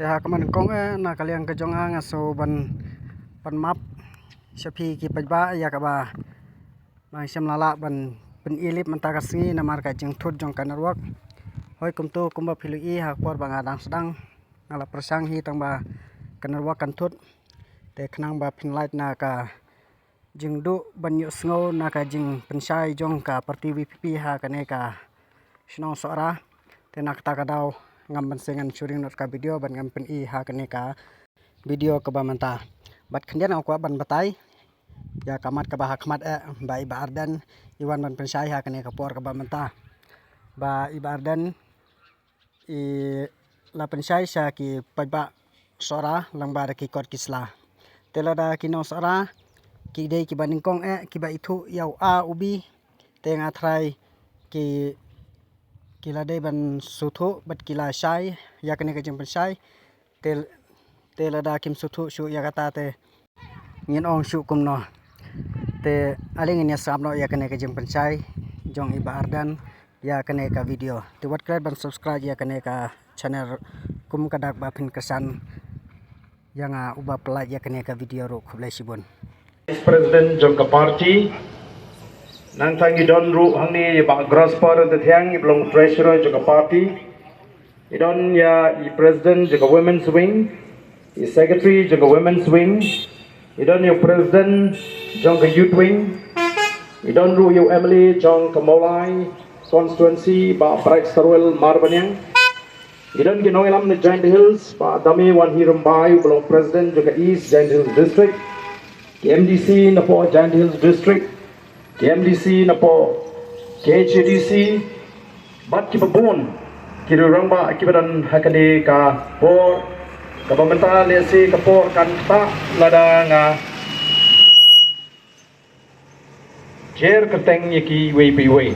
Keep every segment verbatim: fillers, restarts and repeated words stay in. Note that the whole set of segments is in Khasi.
Te ha khmat nyngkong eh, na ka liang ka jong nga nga shu ban, ban map sha phi ki paidbah ïa kaba nga shem la lah ban pyn-i lip mynta ka sngi namar ka jingthut jong ka network. Hooid, kumto kumba phi la ïohi ha ka por ba nga dang sdang, nga la pyrshang hi tang ba ka network kan thut. Te khnang ba phin lait na ka jingduh ban ïohsngew na ka jingpynshai jong ka party V P P ha kane ka shnong Sohra. Te na kata ka daw ngam ban seng ngan shu ring noh ka video ban ngam pyn-i ha kane ka video kaba mynta. Bad khyndiat nga kwah ban batai ïa ka mat kaba ha khmat eh, ba i Bah Ardent i wan ban pynshai ha kane ka por kaba mynta. Ba i Bah Ardent i la pynshai sha ki paidbah Sohra lyngba da ki kot ki sla. Te lada ki nong Sohra ki dei kiba nyngkong eh, kiba ithuh ïa u A u B, te nga tharai ki, ki la dei ban sngewthuh bad ki la shai ïa kane ka jingpynshai. Te, te lada kim sngewthuh shuh ïa kata te ngin ong shuh kumno. Te ale ngin ïa sngap noh ïa kane ka jingpynshai jong i Bah Ardent ïa kane ka video. Te wat klet ban subscribe ïa kane ka channel kum ka dak ba phin kyrshan ïa nga uba pynlait ïa kane ka video ruh. Khublei shibun. Vice President jong ka party. Nangta ngi don ruh hangne i Bah Grosper Thethiang, i ba long treasurer jong ka party. I don ïa i President jong ka Women's Wing, i Secretary jong ka Women's Wing, i don ïa u President jong ka Youth Wing, i don ruh ïa u M L A jong ka Mawlai constituency, Bah Brightstarwell Marbaniang. I don ki nongïalam na Jaintia Hills, Bah Damewanhi Rymbai, u ba long President jong ka East Jaintia Hills District, ki M D C napoh Jaintia Hills District, ki M D C napoh K H A D C, bad kiba bun ki rangbah kiba don ha kane ka por kaba mynta. Lehse ka por kan ktah lada nga jer kyrteng ïa ki iwei pa iwei.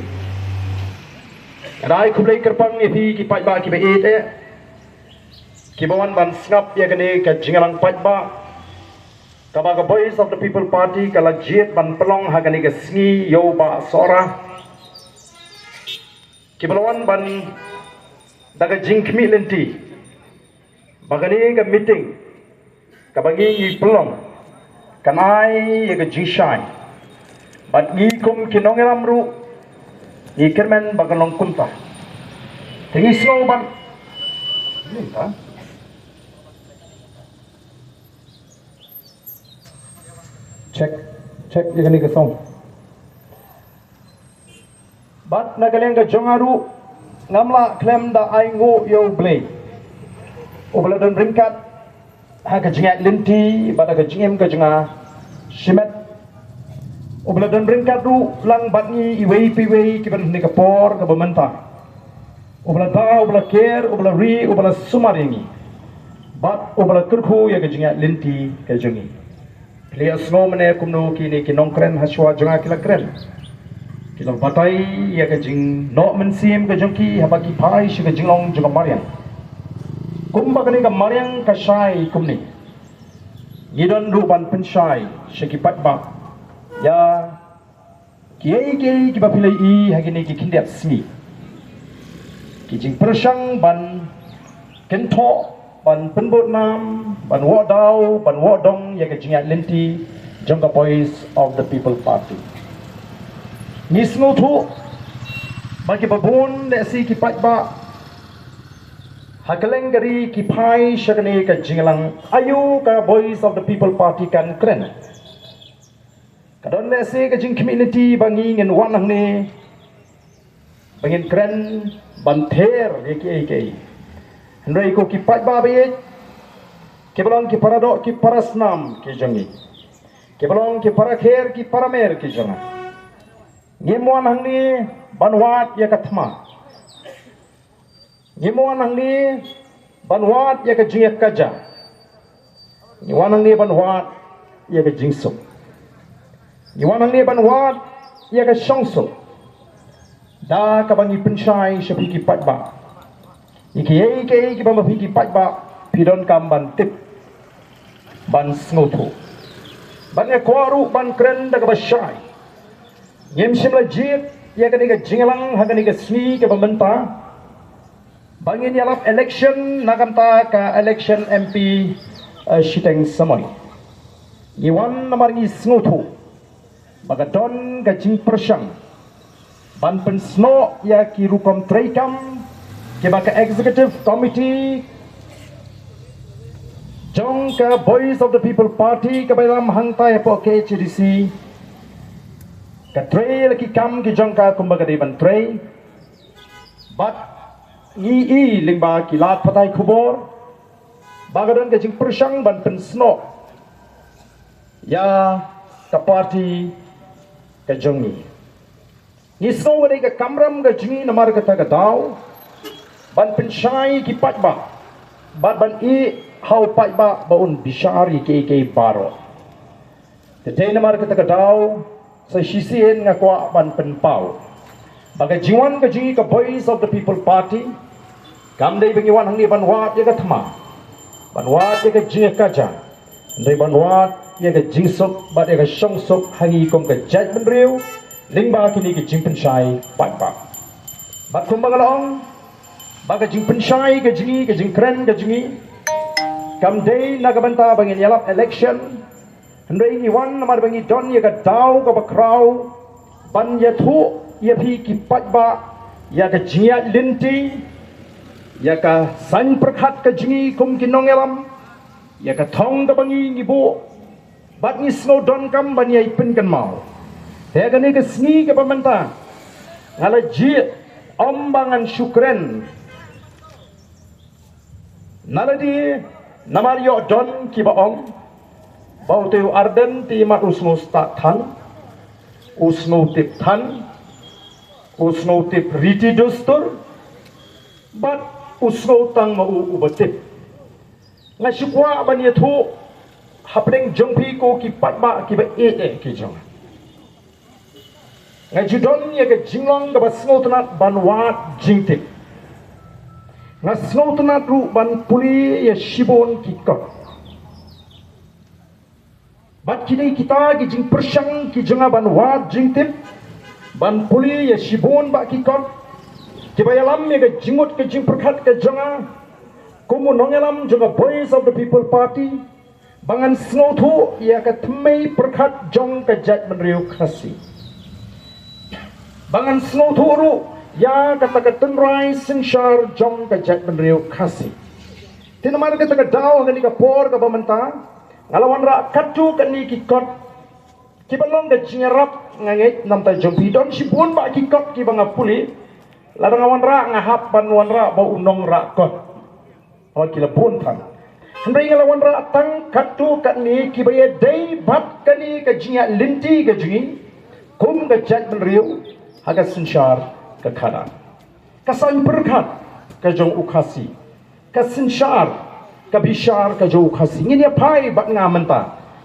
Nga ai khublei kyrpang ïa phi ki paidbah kiba ïeit eh, kiba wan ban sngap ïa kane ka jingïalang paidbah kaba ka Voice of the People Party ka la jied ban pynlong ha kane ka sngi ïa u Bah Sohra. Kiba la wan ban da ka jingkhmih lynti ba kane ka meeting kaba ngi ngi pynlong kan ai ïa ka jingshai. Bad ngi kum ki nongïalam ruh ngi kyrmen ba kan long kumta. Te ngi sngew ban check, check ïa kane ka song. Bad na ka liang ka jong nga ruh ngam lah khlem da ainguh ïa U Blei uba la don ryngkat ha ka jingïaid lynti bad ha ka jingim ka jong nga shimet, uba la don ryngkat ruh lang bad ngi iwei pa iwei kiba don ha kane ka por kaba mynta. Uba la da, uba la ker, uba la ri, uba la sumar ïa ngi bad uba la kyrkhu ïa ka jingïaid lynti ka jong ngi. Phi la ïohsngew mynne kumno kine ki nongkren ha shuwa jong nga ki la kren. Ki la batai ïa ka jingnoh mynsiem ka jong ki haba ki phai sha ka jinglong jong ka mariang. Kumba kane ka mariang ka shai kumne, ngi don ruh ban pynshai sha ki paidbah ïa kiei kiei kiba phi la ïohi ha kine ki khyndiat sngi. Ki jingpyrshang ban kynthoh, ban pynbud nam, ban wad daw, ban wad dong ïa ka jingïaid lynti jong ka Voice of the People Party. Ngi sngewthuh ba kiba bun lehse ki paidbah ha kylleng ka ri ki phai sha kane ka jingïalang, aïu ka Voice of the People Party kan kren. Ka don lehse ka jingkhmih lynti ba ngi ngin wan hangne ba ngin kren ban ther ïa kiei kiei. Hynrei ko ki paidbah ba ïeit, kiba long ki paradoh ki parasnam ki jong ngi, kiba long ki parakher ki paramer ki jong nga, ngim wan hangne ban wad ïa ka thma. Ngim wan hangne ban wad ïa ka jingïakajia. Ngi wan hangne ban wad ïa ka jingsuk. Ngi wan hangne ban wad ïa ka shongsuk. Da kaba ngi pynshai sha phi ki paidbah ïa kiei kiei kiba ma phi ki paidbah phi donkam ban tip, ban sngewthuh. Bad nga kwah ruh ban kren da kaba shai. Ngim shym la jied ïa kane ka jingïalang ha kane ka sngi kaba mynta. Ba ngin ïalap election na ka bynta ka election M P, eh, shiteng samoi. Ngi wan namar ngi sngewthuh ba ka don ka jingpyrshang ban pynsnoh ïa ki rukom treikam kiba ka executive committee jong ka Voice of the People Party kaba ïalam hangtai hapoh K H A D C ka trei la ki kam ki jong ka kumba ka dei ban trei. Bad ngi i lyngba ki lad pathai khubor ba ka don ka jingpyrshang ban pynsnoh ïa ka party ka jong ngi. Ngi sngew ka dei ka kamram ka jong ngi namar kata ka daw ban pynshai ki paidbah bad ban i ha u paidbah ba un bishar ïa kiei kiei baroh. Te dei namar kata ka daw sa shisien nga kwah ban pynpaw ba ka jingwan ka jong ngi ka Voice of the People Party kam dei ba ngi wan hangne ban wad ïa ka thma, ban wad ïa ka jingkajang, hynrei ban wad ïa ka jingsuk bad ïa ka shongsuk ha ngi kum ka jaitbynriew lyngba kine ki jingpynshai paidbah. Bad kumba nga la ong ba ka jingpynshai ka jong ngi, ka jingkren ka jong ngi kam dei na ka bynta ba ngin ïalap election. Hynrei ngi wan namar ba ngi don ïa ka daw kaba khraw ban ïathuh ïa phi ki paidbah ïa ka jingïaid lynti, ïa ka saiñ pyrkhat ka jong ngi kum ki nongïalam, ïa ka thong kaba ngi ngi buh bad ngi sngew donkam ban ïai pynkynmaw. Te kane ka sngi kaba mynta nga la jied ym ba ngan shu kren na lade namar ïoh don kiba ong ba utei u Ardent te mat u sngewstad than, u sngewtip than, u sngewtip riti dustur bad u sngewtang ma u uba tip. Nga shu kwah ban ïathuh hapdeng jong phi ko ki paidbah kiba ïeit ki jong nga. Nga ju don ïa ka jinglong kaba sngewtynnat ban wad jingtip. Nga sngewtynnat ruh ban pule ïa shibun ki kot. Bad ki dei kita ki jingpyrshang ki jong nga ban wad jingtip, ban pule ïa shibun bah ki kot kiba ïalam ïa ka jingmut ka jingpyrkhat ka jong nga kum u nongïalam jong ka Voice of the People Party, ba ngan sngewthuh ïa ka thymmei pyrkhat jong ka jaitbynriew Khasi, ba ngan sngewthuh ruh ïa kata ka tynrai synshar jong ka jaitbynriew Khasi. Te namar kata ka daw ha kane ka por kaba mynta nga la wanrah katto katne ki kot kiba long ka jingïarap. Nga ngeit namar jong phi don shibun bah ki kot kiba nga pule, lada nga wanrah nga hap ban wanrah ba u nongrah kot. Hooid ki la bun than. Hynrei nga la wanrah tang katto katne kiba ïadei bad kane ka jingïaid lynti ka jong ngi kum ka jaitbynriew ha ka synshar ka khadar. Ka saiñ pyrkhat ka jong u Khasi, ka synshar ka bishar ka jong u Khasi. Ngin ïa phai bad nga mynta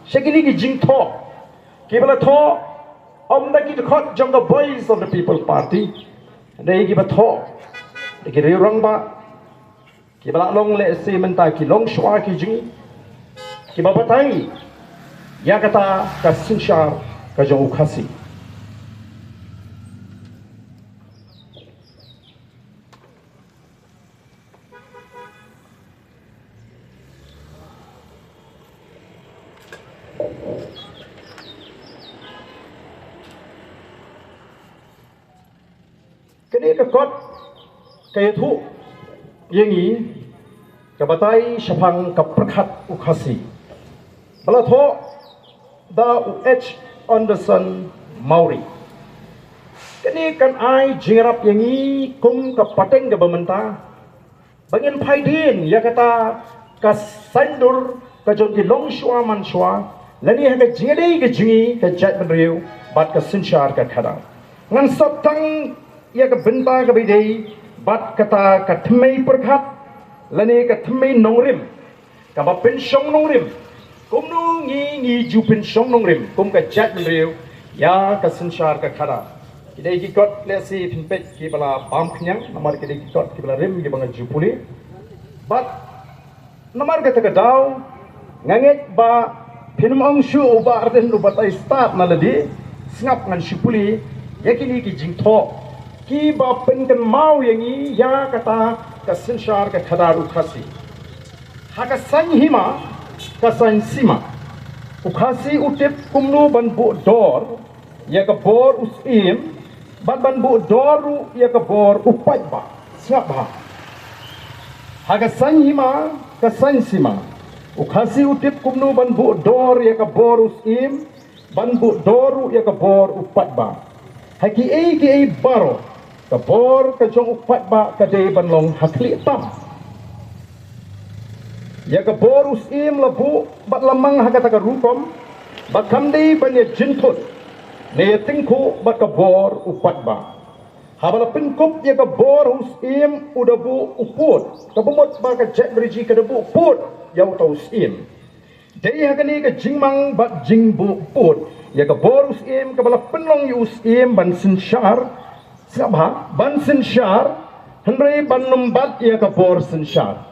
sha kine ki jingthoh kiba la thoh ym da ki dkhot jong ka Voice of the People Party, da kiba thoh da ki riew rangbah kiba la long lehse mynta ki longshuwa ki jong ngi, kiba batai ïa kata ka synshar ka jong u Khasi. Kane ka kot ka ïathuh ïa ngi, ka batai shaphang ka pyrkhat u Khasi, ba la thoh da u H Anderson Mawrie. Kane kan ai jingïarap ïa ngi kum ka pateng kaba mynta ba ngin phaidien ïa kata ka saiñdur ka jong ki longshuwa manshuwa lane ha ka jingïadei ka jong ngi ka jaitbynriew bad ka synshar ka khadar. Ngan sot tang ïa ka bynta kaba ïadei bad kata ka thymmei pyrkhat lane ka thymmei nongrim kaba pynshong nongrim. Kumno ngi ngi ju pynshong nongrim kum ka jaitbynriew ïa ka synshar ka khadar? Ki dei ki kot lehse phin peit kiba la bam khñiang namar ki dei ki kot kiba la rim kiba nga ju pule. Bad namar kata ka daw nga ngeit ba phin ym ong shuh u Bah Ardent u batai stad na lade. Sngap, ngan shu pule ïa kine ki jingthoh kiba pynkynmaw ïa ngi ïa kata ka synshar ka khadar u Khasi. Ha ka saiñ hima, ka saiñ sima, u Khasi u tip kumno ban buh dor ïa ka bor u syiem, bad ban buh dor ruh ïa ka bor u paidbah. Sngap bha. Ha ka saiñ hima, ka saiñ sima, u Khasi u tip kumno ban buh dor ïa ka bor u syiem, ban buh dor ruh ïa ka bor u paidbah. Ha kiei kiei baroh, ka bor ka jong u paidbah ka dei ban long ha khlieh tam. Ïa ka bor u syiem la buh bad la mang ha kata ka rukom ba kam dei ban ïa jynthut ne ïa tyngkhuh bad ka bor u paidbah. Haba la pynkup ïa ka bor u syiem u da buh u pud, kaba mut ba ka jaitbynriew ka da buh pud ïa uta u syiem. Dei ha kane ka jingmang bad jingbuh pud ïa ka bor u syiem kaba la pynlong ïa u syiem ban synshar, sngap bha, ban synshar, hynrei ban ym bat ïa ka bor synshar.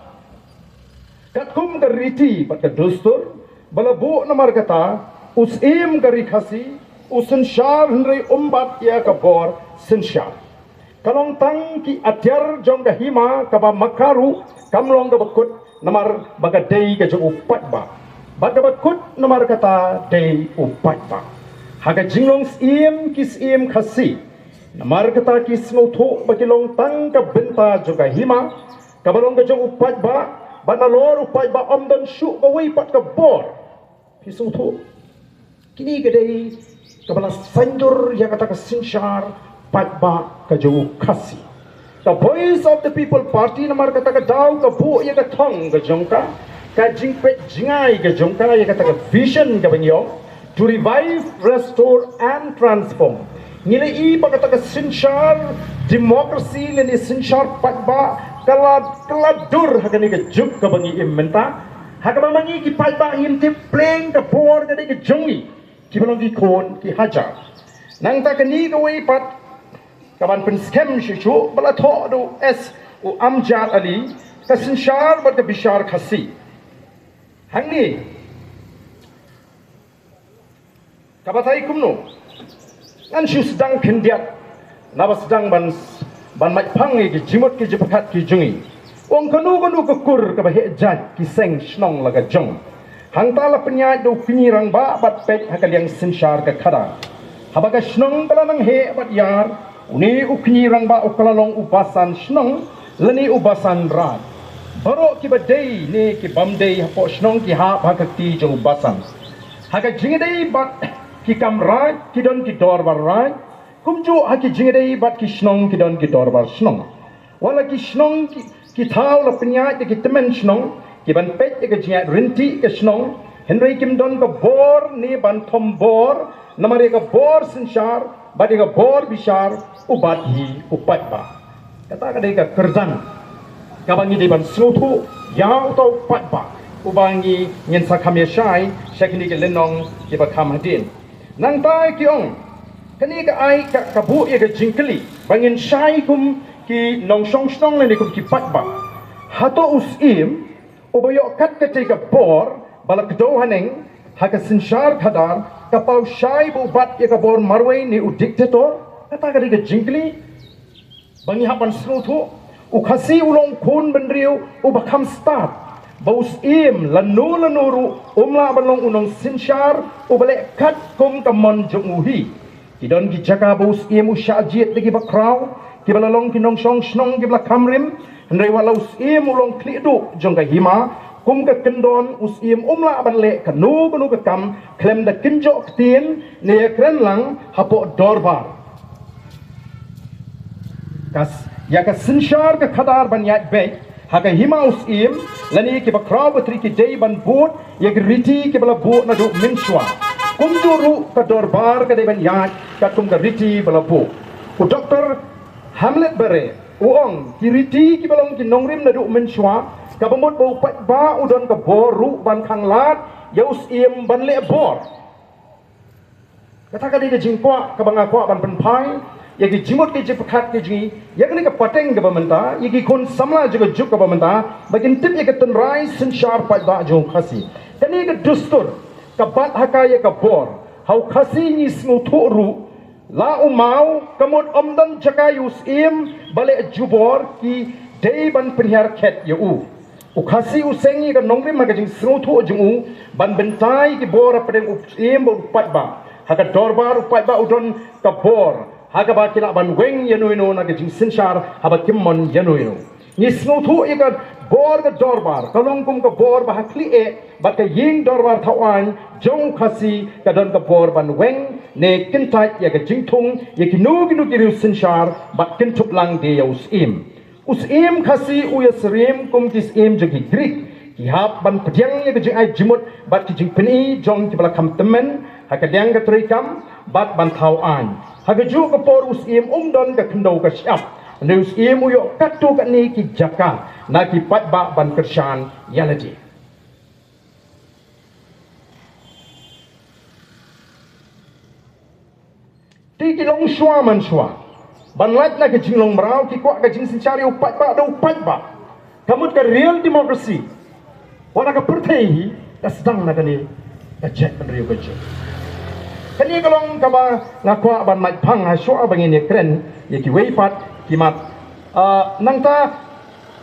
Katkum ka riti bad ka dustur ba la buh, namar kata u syiem ka Ri Khasi u synshar hynrei um bat ïa ka bor synshar. Ka long tang ki atiar jong ka hima kaba ma ka ruh kam long kaba kut, namar ba ka dei ka jong u paidbah. Bad kaba kut namar kata dei u paidbah. Ha ka jinglong syiem ki syiem Khasi, namar kata ki sngewthuh ba ki long tang ka bynta jong ka hima kaba long ka jong u paidbah, bad nalor u paidbah ym don shuh kawei pat ka bor. Phi sngewthuh? Kine ka dei kaba la saiñdur ïa kata ka synshar paidbah ka jong u Khasi. Ka Voice of the People Party namar kata ka daw ka buh ïa ka thong ka jong ka, ka jingpeit jngai ka jong ka ïa kata ka vision kaba ngi ong, to revive, restore and transform. Ngi la i ba kata ka synshar democracy lane synshar paidbah ka la, ka la dur ha kane ka juk kaba ngi im mynta. Ha kaba ma ngi ki paidbah ngim tip pleng ka bor ka dei ka jong ngi kiba long ki khun ki hajar. Nangta kane kawei pat kaban pynskhem shuh shuh ba la thoh da u S, u Amjad Ali, ka synshar bad ka bishar Khasi. Hangne ka batai kumno? Ngan shu sdang khyndiat naba sdang ban, ban mait phang ïa ki jingmut ki jingpyrkhat ki jong ngi. Ong kano kano ka kur kaba heh jait ki seng shnong la ka jong. Hangta la pynïaid da u kñi rangbah bad peit ha ka liang synshar ka khadar. Haba ka shnong ka la nang heh bad ïar, une u kñi rangbah u ka la long u basan shnong lane u basan raid. Baroh kiba dei ne kibym dei hapoh shnong ki hap ha ka kti jong u basan. Ha ka jingïadei bad ki kam raid ki don ki dorbar raid, kumjuh ha ki jingïadei bad ki shnong ki don ki dorbar shnong. Wat la ki shnong ki, ki thaw la pynïaid da ki tymmen shnong kiban peit ïa ka jingïaid ryntih ka shnong, hynrei kim don ka bor ne ban thombor namar ïa ka bor synshar bad ïa ka bor bishar u bat hi u paidbah. Kata ka dei ka kyrdan kaba ngi dei ban sngewthuh ïa uta u paidbah uba ngi, ngin sa kham ïa shai sha kine ki lynnong kiba kham hadien. Nangta ki ong, kane ka ai ka, ka buh ïa ka jingkylli ba ngin shai kum ki nongshong shnong lane kum ki paidbah. Hato u syiem uba ïoh kat katei ka bor ba la kdew haneng ha ka synshar khadar ka paw shai ba u bat ïa ka bor marwei ne u diktator? Kata ka dei ka jingkylli ba ngi hap ban sngewthuh. U Khasi u long khun bynriew uba kham stad ba u syiem lano lano ruh um lah ban long u nongsynshar uba leh katkum ka mon jong u hi. Ki don ki jaka ba u syiem u shah jied da kiba khraw, kiba la long ki nongshong shnong kiba la kham rim. Hynrei wat la u syiem u long khlieh duh jong ka hima, kum ka kyndon u syiem um lah ban leh kano kano ka kam khlem da kynjoh ktien ne ïakren lang hapoh dorbar. Ka s-, ïa ka synshar ka khadar ban ïaid beit ha ka hima u syiem lane kiba khraw ba trei ki dei ban bud ïa ki riti kiba la buh naduh mynshuwa. Kumjuh ruh ka dorbar ka dei ban ïaid katkum ka riti ba la buh. U Doktor Hamlet Bareh u ong ki riti kiba long ki nongrim naduh mynshuwa, kaba mut ba u paidbah u don ka bor ruh ban khanglad ïa u syiem ban leh bor. Kata ka dei ka jingkwah kaba nga kwah ban pynphai ïa ki jingmut ki jingpyrkhat ki jong ngi ïa kane ka pateng kaba mynta, ïa ki khun samla jong ka juk kaba mynta, ba kin tip ïa ka tynrai synshar paidbah jong u Khasi. Kane ka dustur ka bat ha ka ïa ka bor. Ha u Khasi ngi sngewthuh ruh, la u maw ka mut ym don jaka ïa u syiem ba leh jubor, ki Dei ban pynhiar khet ïa u. U Khasi u seng ïa ka nongrim ha ka jingsngewthuh jong u ban bynta ïa ki bor hapdeng u syiem bad u paidbah. Ha ka dorbar u paidbah u don ka bor ha kaba ki lah ban weng ïano ïano na ka jingsynshar haba kim mon ïano ïano. Ngi sngewthuh ïa ka bor ka dorbar ka long kum ka bor ba ha khlieh bad ka ïing dorbar thaw aiñ jong u Khasi ka don ka bor ban weng ne kyntait ïa ka jingthung ïa kino kino ki riew synshar bad kynthup lang de ïa u syiem. U syiem Khasi u ïasyriem kum ki syiem jong ki Greek, ki hap ban pdiang ïa ka jingai jingmut bad ki jingpyni jong kiba la kham tymmen ha ka liang ka treikam bad ban thaw aiñ. Ha kajuh ka por u syiem um don ka khyndew ka shyiap, hynrei u syiem u ïoh katto katne ki jaka na ki paidbah ban kyrshan ïa lade. Te ki longshuwa manshuwa ban lait na ka jinglong mraw ki kwah ka jingsynshar ïa u paidbah da u paidbah. Ka mut ka real democracy wat la ka pyrthei hi ka sdang na kane ka jaitbynriew ka jong. Kane ka long kaba nga kwah ban mait phang ha shuwa ba ngin ïakren ïa kiwei pat ki mat. Ah, nangta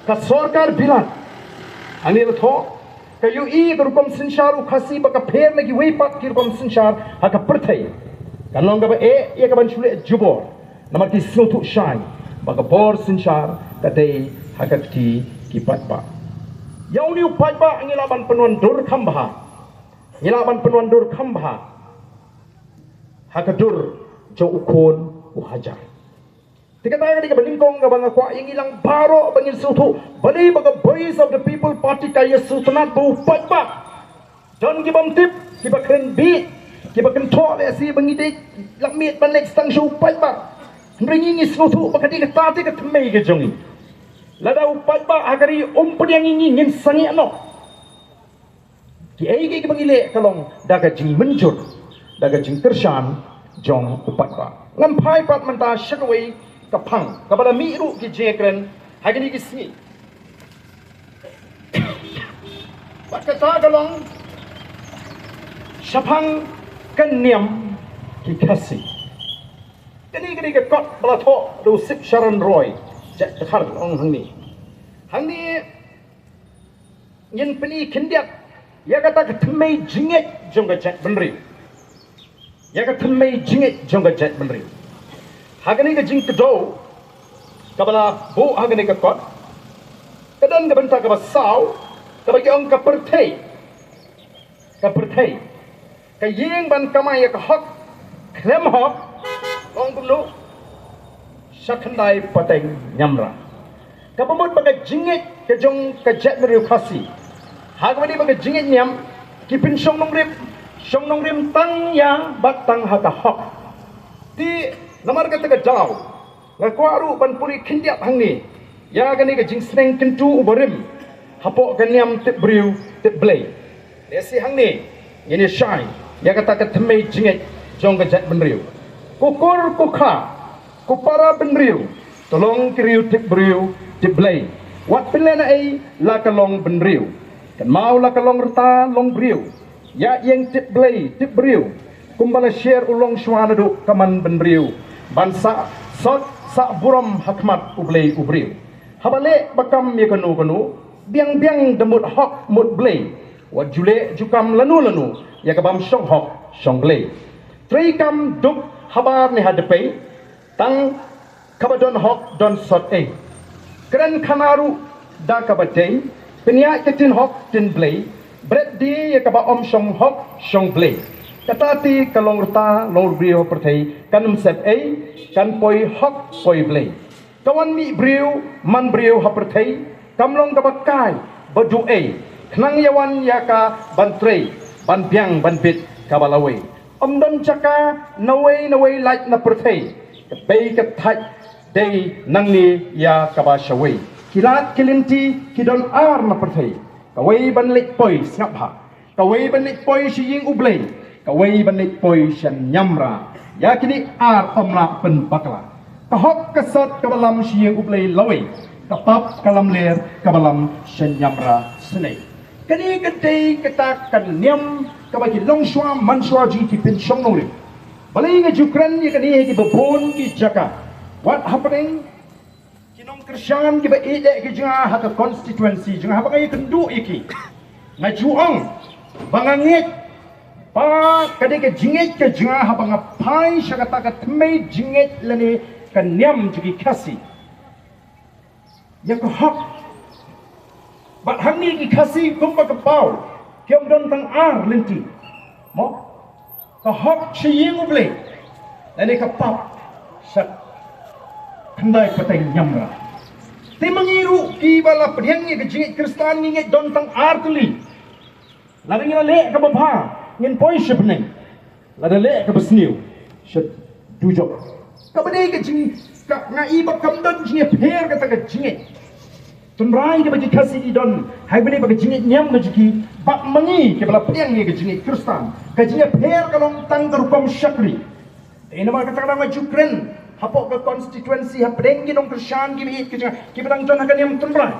ka sorkar Bilat hangne la thoh ka ïohi ka rukom synshar u Khasi ba ka pher na kiwei pat ki rukom synshar ha ka pyrthei. Kan long kaba eh ïa ka ban shu leh jubor namar ki sngewthuh shai ba ka bor synshar ka dei ha ka kti ki paidbah. Ïa une u paidbah ngi lah ban pynwandur kham bha, ngi lah ban pynwandur kham bha ha ka dur jong u khun u hajar. Te kata ka dei kaba nyngkong kaba nga kwah ïa ngi lang baroh ba ngin sngewthuh balei ba ka Voice of the People Party ka ïa sngewtynnat ba u paidbah don ki bym tip, kiba kren bih, kiba kynthoh lehse ba ngi dei lak miet ban leit tang sha u paidbah. Hynrei ngi ngi sngewthuh ba ka dei kata te ka thymmei ka jong ngi. Lada u paidbah ha ka ri um pdiang ïa ngi ngin sangeh noh. Kiei kiei kiba ngi leh ka long da ka jingmynjur da ka jingkyrshan jong u paidbah. Ngan phai pat mynta sha kawei ka phang kaba la mih ruh ki jingkren ha kine ki sngi. Bad kata ka long shaphang ka niam ki Khasi. Kane kane ka kot ba la thoh da u Sip Sharon Roy. Jait Dkhar ong hangne. Hangne ngin pyni khyndiat ïa kata ka thymmei jingngeit jong ka jaitbynriew. Ïa ka thymmei jingngeit jong ka jaitbynriew. Ha kane ka jingkdew kaba la buh ha kane ka kot ka don ka bynta kaba saw kaba ki ong ka pyrthei. Ka pyrthei ka ïeng ban kamai ïa ka hok khlem hok. Ong kumno? Sha khyndai pateng ñiamra. Kaba mut ba ka jingngeit ka jong ka jaitbynriew Khasi ha kaba dei ba ka jingngeit niam ki pynshong nongrim, shong nongrim tang ïa bad tang ha ka hok. Te namar kata ka daw nga kwah ruh ban pule khyndiat hangne ïa kane ka jingsneng kyntu u barim hapoh ka niam tip briew tip Blei. Lehse hangne ngin ïa shai ïa kata ka thymmei jingngeit jong ka jaitbynriew. Ko kur ko kha, ko para bynriew, to long ki riew tip briew tip Blei. Wat pynlehnohei la ka long bynriew, kynmaw la ka long rta long briew. Ïa ïeng tip Blei tip briew kumba la sher u longshuwa naduh ka man bynriew ban sah sot sah burom ha khmat u Blei u briew. Haba leh ba kam ïa kano kano biang biang da mut hok mut Blei. Wat ju leh ju kam lano lano ïa ka bym shong hok shong Blei. Treikam duk habar ne ha dpei tang kaba don hok don sot ei. Kren khana ruh da kaba dei, pynïaid ka ktien hok ktien Blei, bret die ïa kaba ym shong hok shong Blei. Kata te ka long rta long briew ha pyrthei kan ym sep ei, kan poi hok poi Blei. Ka wan mih briew man briew ha pyrthei kam long kaba kai ba duh ei, khnang ïa wan ïa ka ban trei ban biang ban bit kaba lawei. Ym don jaka nawei nawei lait na pyrthei. Ka bei ka thait dei nangne ïa kaba shawei. Ki lad ki lynti ki don ar na pyrthei. Kawei ban leit poi sngap ha, kawei ban leit poi sha ïing U Blei, kawei ban leit poi sha ñiamra. Ïa kine ar ym lah pynbakla. Ka hok ka sot kaba lam sha ïing U Blei lawei, ka pap ka lamler kaba lam sha ñiamra snei. Kane ka dei kata ka niam kaba ki longshuwa manshuwa jong ki pynshong nongrim. Balei nga ju kren ïa kane ha kiba bun ki jaka? Wat hapdeng ki Nongkyrshan kiba ïeit ki jong nga ha ka constituency jong nga haba nga ïakynduh ïa ki, nga ju ong ba nga ngeit ba ka dei ka jingngeit ka jong nga haba nga phai sha kata ka tmai jingngeit lane ka niam jong ki Khasi ïa ka hok. Bad hangne ki Khasi kumba ka paw ki ong don tang ar lynti. Mo? Ka hok sha ïing U Blei, lane ka pap sha khyndai pateng ñiamra. Te ma ngi ruh kiba la pdiang ïa ka jingngeit Khristan ngi ngeit don tang ar tylli. Lada ngi la leh kaba bha ngin poi sha bneng. Lada leh kaba sniew sha dujok. Kaba dei ka jing ka nga i ba kam don jingïapher kata ka jingngeit tynrai kaba ki Khasi ki don. Hai bneng ba ka jingngeit ñiam ka jong ki bad ma ngi kiba la pdiang ïa ka jingngeit Khristan. Ka jingïapher ka long tang ka rukom shakri. Dei namar kata ka daw nga ju kren hapoh ka constituency hapdeng ki nongkyrshan kiba ïeit ki jong nga kiba dang don ha ka niam tynrai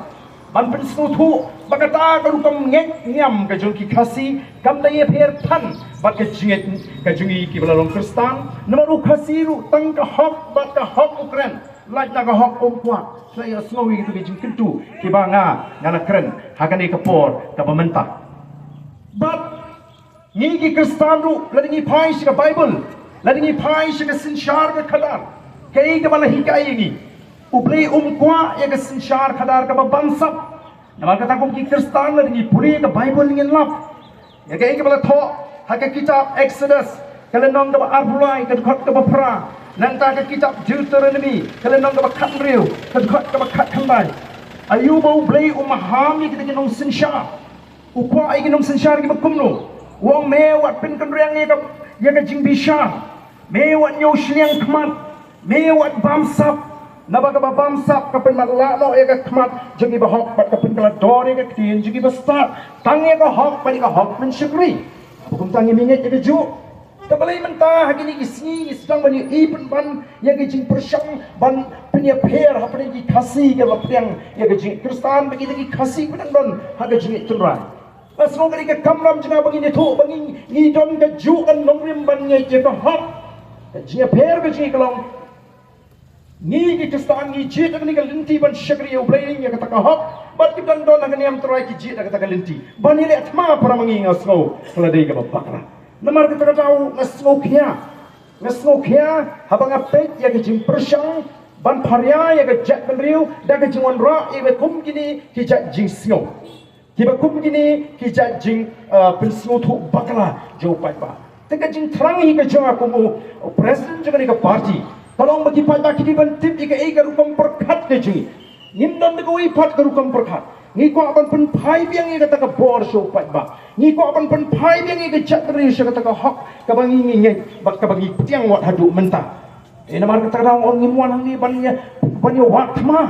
ban pynsngewthuh ba kata ka rukom ngeit niam ka jong ki Khasi kam da ïapher than bad ka jingngeit ka jong ngi kiba la long Khristan. Namar u Khasi ruh tang ka hok bad ka hok u kren. Lait na ka hok um kwah. Sa ïa sngew ïa kitu ki jingkyntu kiba nga nga la kren ha kane ka por kaba mynta. Bad ngi ki Khristan ruh lada ngi phai sha ka Baibl, lada ngi phai sha ka synshar ka khadar, kaei kaba la hikai ïa ngi? U Blei um kwah ïa ka synshar khadar kaba bamsap. Namar kata kum ki Khristan lada ngi pule ka Baibl ngin lap ïa kaei kaba la thoh ha ka kitab Exodus ka lynnong kaba arphew lai ka dkhot kaba phra. Nangta ka kitab Deuteronomy ka lynnong kaba khathynriew ka dkhot kaba khatkhyndai. Aïu ba U Blei um maham ïa kita ki nongsynshar? U kwah ïa ki nongsynshar kiba kumno? U ong me wat pynkynriang ïa ka, ïa ka jingbishar. Me wat ñiew shiliang khmat. Me wat bamsap. Naba kaba bamsap ka pynmatlah noh ïa ka khmat jong kiba hok bad ka pynkylla dor ïa ka ktien jong kiba stad. Tang ïa ka hok bad ïa ka hok pynshakri. Ba kumta ngim ngeit ïa kajuh. Te balei mynta ha kine ki sngi ngi sdang ban ïohi pynban ïa ka jingpyrshang ban pynïapher hapdeng ki Khasi kiba pdiang ïa ka jingngeit Khristan bad kita ki Khasi kiba dang don ha ka jingngeit tynrai. Nga sngew ka dei ka kamram jong nga ba ngin ïathuh ba ngi, ngi don kajuh ka nongrim ban ngeit ïa ka hok. Ka jingïapher ka jong ngi ka long ngi ki Khristan ngi jied ha kane ka lynti ban shakri ïa U Blei ïa kata ka hok. Bad ki dang don ha ka niam tynrai ki jied ha kata ka lynti ban ïaleh thma para ma ngi. Nga sngew ka la dei kaba bakla. Namar kata ka daw nga sngew khia, nga sngew khia haba nga peit ïa ka jingpyrshang ban pharia ïa ka jaitbynriew da ka jingwanrah ïa ka kum kine ki jait jingsngew. Kiba kum kine ki jait jing, ah, pynsngewthuh bakla jong u paidbah. Te ka jingthrang hi ka jong nga kum u president jong kane ka party ka long ba ki paidbah ki dei ban tip ïa kaei ka rukom pyrkhat ka jong ngi. Ngim don da kawei pat ka rukom pyrkhat. Ngi kwah ban pynphai biang ïa kata ka bor sha u paidbah. Ngi kwah ban pynphai biang ïa ka jaitbynriew sha kata ka hok kaba ngi ngi ngeit bad kaba ngi pdiang wat haduh mynta. Eh, namar kata ka daw ngim wan hangne ban ïa, ban ïa wad thma.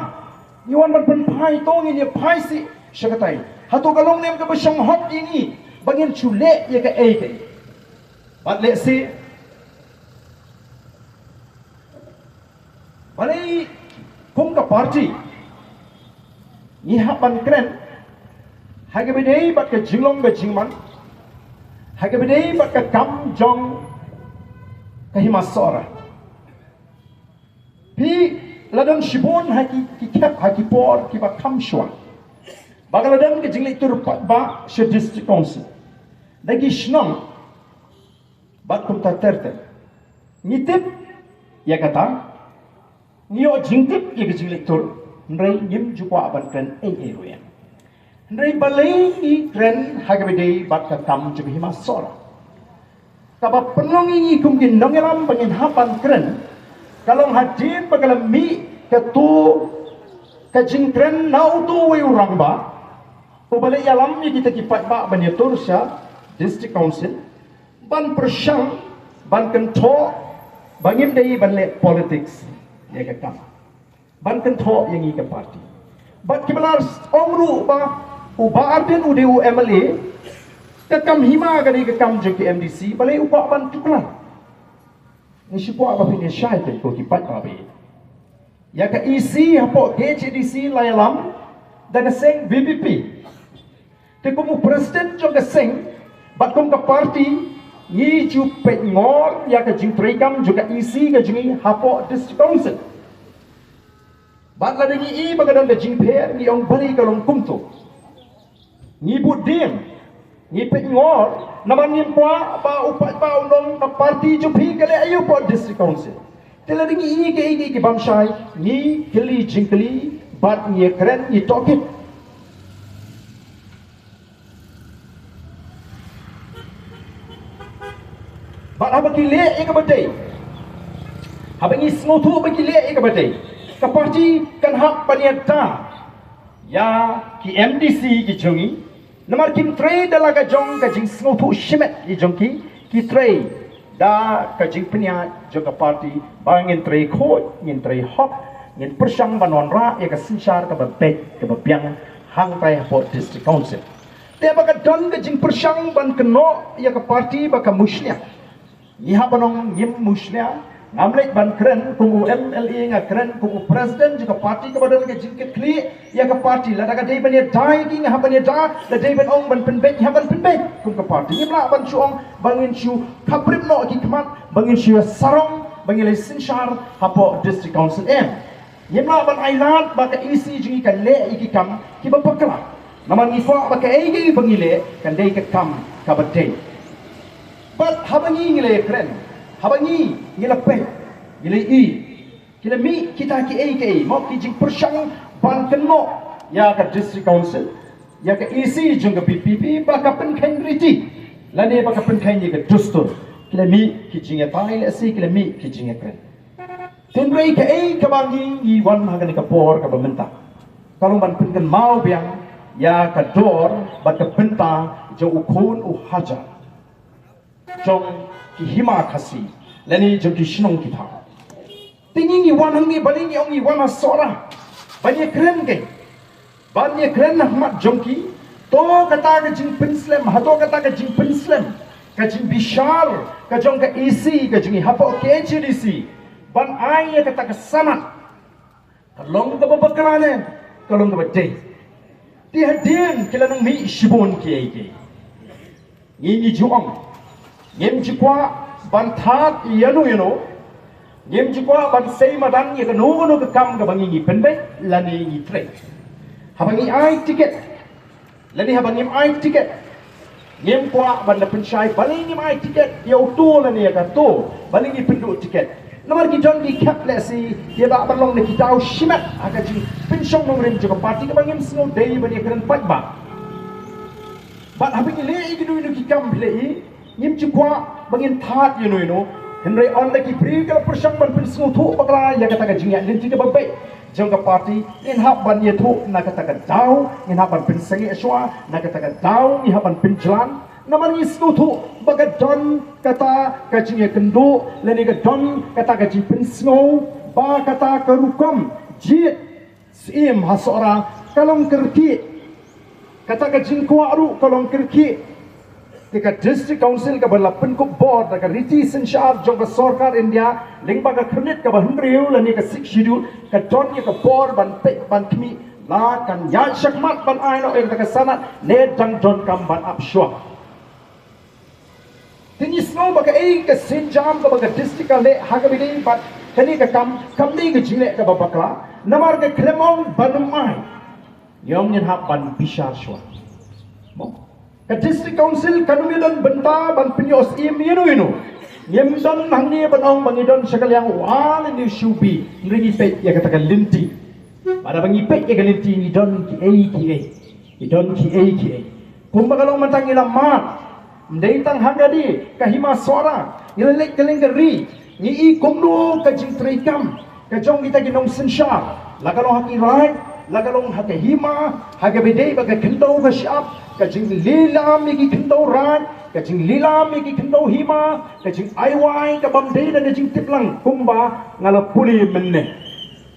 Ngi wan ban pynphai, to ngin ïa phai sih sha katai. Hato ka long ne em kaba shong hok ïa ngi ba ngin shu leh ïa kaei kaei? Bad lehse balei kum ka party ngi hap ban kren ha kaba ïadei bad ka jinglong ka jingman, ha kaba ïadei bad ka kam jong ka Hima Sohra. Phi la don shibun ha ki, ki khep ha ki por kiba kham shuwa ba ka la don ka jingleit tur paidbah sha District Council da ki shnong bad kumta ter ter. Ngi tip ïa kata, ngi ïoh jingtip ïa ka jingleit tur, hynrei ngim ju kwah ban kren ei ei ruh ïa. Hynrei balei ngi kren ha kaba ïadei bad ka kam jong ka Hima Sohra? Kaba pynlong ïa ngi kum ki nongïalam ba ngin hap ban kren ka long hadien ba ka la mih katu ka jingkren na utu uwei u rangbah uba la ïalam ïa kita ki paidbah ban ïatur sha District Council ban pyrshang ban kynthoh ba ngim dei ban leh politics ïa ka kam. Ban kynthoh ïa ngi ka party. Bad kiba la ong ruh ba u Bah Ardent u dei u M L A, ka kam hima ka dei ka kam jong ki M D C, balei u kwah ban tuklar? Ngi shu kwah ba phin ïa shai te ko ki paidbah ba ïeit. Ïa ka E C hapoh K H A D C la ïalam da ka seng V P P. Te kum u president jong ka seng bad kum ka party ngi ju peit ngor ïa ka jingtreikam jong ka E C ka jong ngi hapoh District Council. Bad lada ngi i ba ka don ka jingpher, ngi ong balei ka long kumto. Ngi bud dieng, ngi peit ngor, namar ngim kwah ba u paidbah un ong ka party jong phi ka leh aïu hapoh District Council. Te lada ngi i kaei kaei ki bym shai, ngi kylli jingkylli, bad ngi kren, ngi tohkit. Bad haba ki leh ïa kaba dei, haba ngi sngewthuh ba ki leh ïa kaba dei, ka party kan hap ban ïada ïa ki M D C ki jong ngi. Namar kim trei da la ka jong ka jingsngewthuh shimet ki jong ki, ki trei da ka jingpynïaid jong ka party ba ngin trei khuid, ngin trei hok, ngin pyrshang ban wanrah ïa ka synshar kaba beit kaba biang hangtai hapoh District Council. Te ba ka don ka jingpyrshang ban kynnoh ïa ka party ba ka mushlia, ngi hap ban ong ngim mushlia. Ngam leit ban kren kum u M L A, nga kren kum u president jong ka party kaba don ka jingkitkhlieh ïa ka party. Lada ka dei ban ïada ïa ki, nga hap ban ïada. Lada dei ban ong ban pynbeit, nga hap ban pynbeit kum ka party. Ngim lah ban shu ong ba ngin shu khaprim noh ki khmat, ba ngin shu sarong, ba ngin leit synshar hapoh District Council, em. Ngim lah ban ailad ba ka E C jong ngi ka leh ïa ki kam kiba bakla. Namar ngi kwah ba kaei kaei ba ngi leh kan dei ka kam kaba dei. Bad haba ngi ngi la kren, haba ngi ngi la peit, ngi la i, ki la mih kita kiei kiei, mo, ki jingpyrshang ban kynnoh ïa ka District Council, ïa ka E C jong ka V P P, ba ka pynkheiñ riti lane ba ka pynkheiñ ïa ka dustur. Ki la mih ki jingïatai lehse, ki la mih ki jingïakren. Hynrei kaei kaba ngi ngi wan ha kane ka por kaba mynta, ka long ban pynkynmaw biang ïa ka dor bad ka bynta jong u khun u hajar jong ki hima Khasi lane jong ki shnong ki thaw. Te ngi ngi wan hangne, balei ngi ong ngi wan ha Sohra? Ban ïakren, kei ban ïakren ha khmat jong ki. To kata ka jingpynslem, hato kata ka jingpynslem, ka jingbishar ka jong ka E C ka jong ngi hapoh K H A D C ban ai ïa kata ka sanad, ka long kaba bakla ne ka long kaba dei? Te hadien ki la nang mih shibun kiei kiei. Ngi ngi ju ong, ngim ju kwah ban thad ïano ïano. Ngim ju kwah ban sei madan ïa kano kano ka kam kaba ngi ngi pynbeit lane ngi trei. Haba ngi ai tiket lane haba ngim ai tiket, ngim kwah ban da pynshai balei ngim ai tiket ïa uto lane ïa kato, balei ngi pynduh tiket. Namar ki don ki khep lehse kiba ban long na ki daw shimet ha ka jingpynshong nongrim jong ka party kaba ngim sngewdei ban ïakren paidbah. Bad haba ngi leh ïa kino kino ki kam, phi la i, ngim ju kwah ba ngin thad ïano ïano. Hynrei ynda ki briew ki la pyrshang ban pynsngewthuh bakla ïa kata ka jingïaid lynti kaba beit jong ka party, ngin hap ban ïathuh na kata ka daw, ngin hap ban pynsangeh shuwa na kata ka daw, ngin hap ban pynjlan. Namar ngi sngewthuh ba ka don kata ka jingïakynduh lane ka don kata ka jingpynsngew ba kata ka rukom jied Syiem ha Sohra ka long kyrkieh. Kata ka jingkwah ruh ka long kyrkieh. Te ka District Council kaba la pynkup bor da ka riti synshar jong ka sorkar India lyngba ka khyrnit kaba hynriew lane ka Sixth Schedule, ka don ïa ka bor ban peit ban khmih la kan ïaid shakhmat ban ai noh ïa kata ka sanad ne dang don kam ban ap shuwa. Te ngi sngew ba kaei ka sienjam kaba ka district ka leh ha kaba ïadei bad kane ka kam kam dei ka jingleh kaba bakla. Namar ka khlem ong ban ym ai, ngi ong ngin hap ban bishar shuwa. Mo, ka District Council kam dei don bynta ban pynïoh syiem ïano ïano. Ngim don hangne ban ong ba ngi don sha ka liang u A lane u B, hynrei ngi peit ïa kata ka lynti. Bad haba ngi peit ïa ka lynti ngi don kiei kiei. Ngi don kiei kiei. Kumba ka long mynta ngi la mad. Ym dei tang ha kane ka hima Sohra, ngi la leit kylleng ka ri, ngi i kumno ka jingtreikam ka jong kita ki nongsynshar, la ka long ha ki raid, la ka long ha ka hima, ha kaba ïadei bad ka khyndew ka shyiap, ka jinglilam ïa ki khyndew raid, ka jinglilam ïa ki khyndew hima, ka jingai wai ka bym dei da ka jingtip lang kumba nga la pule mynne.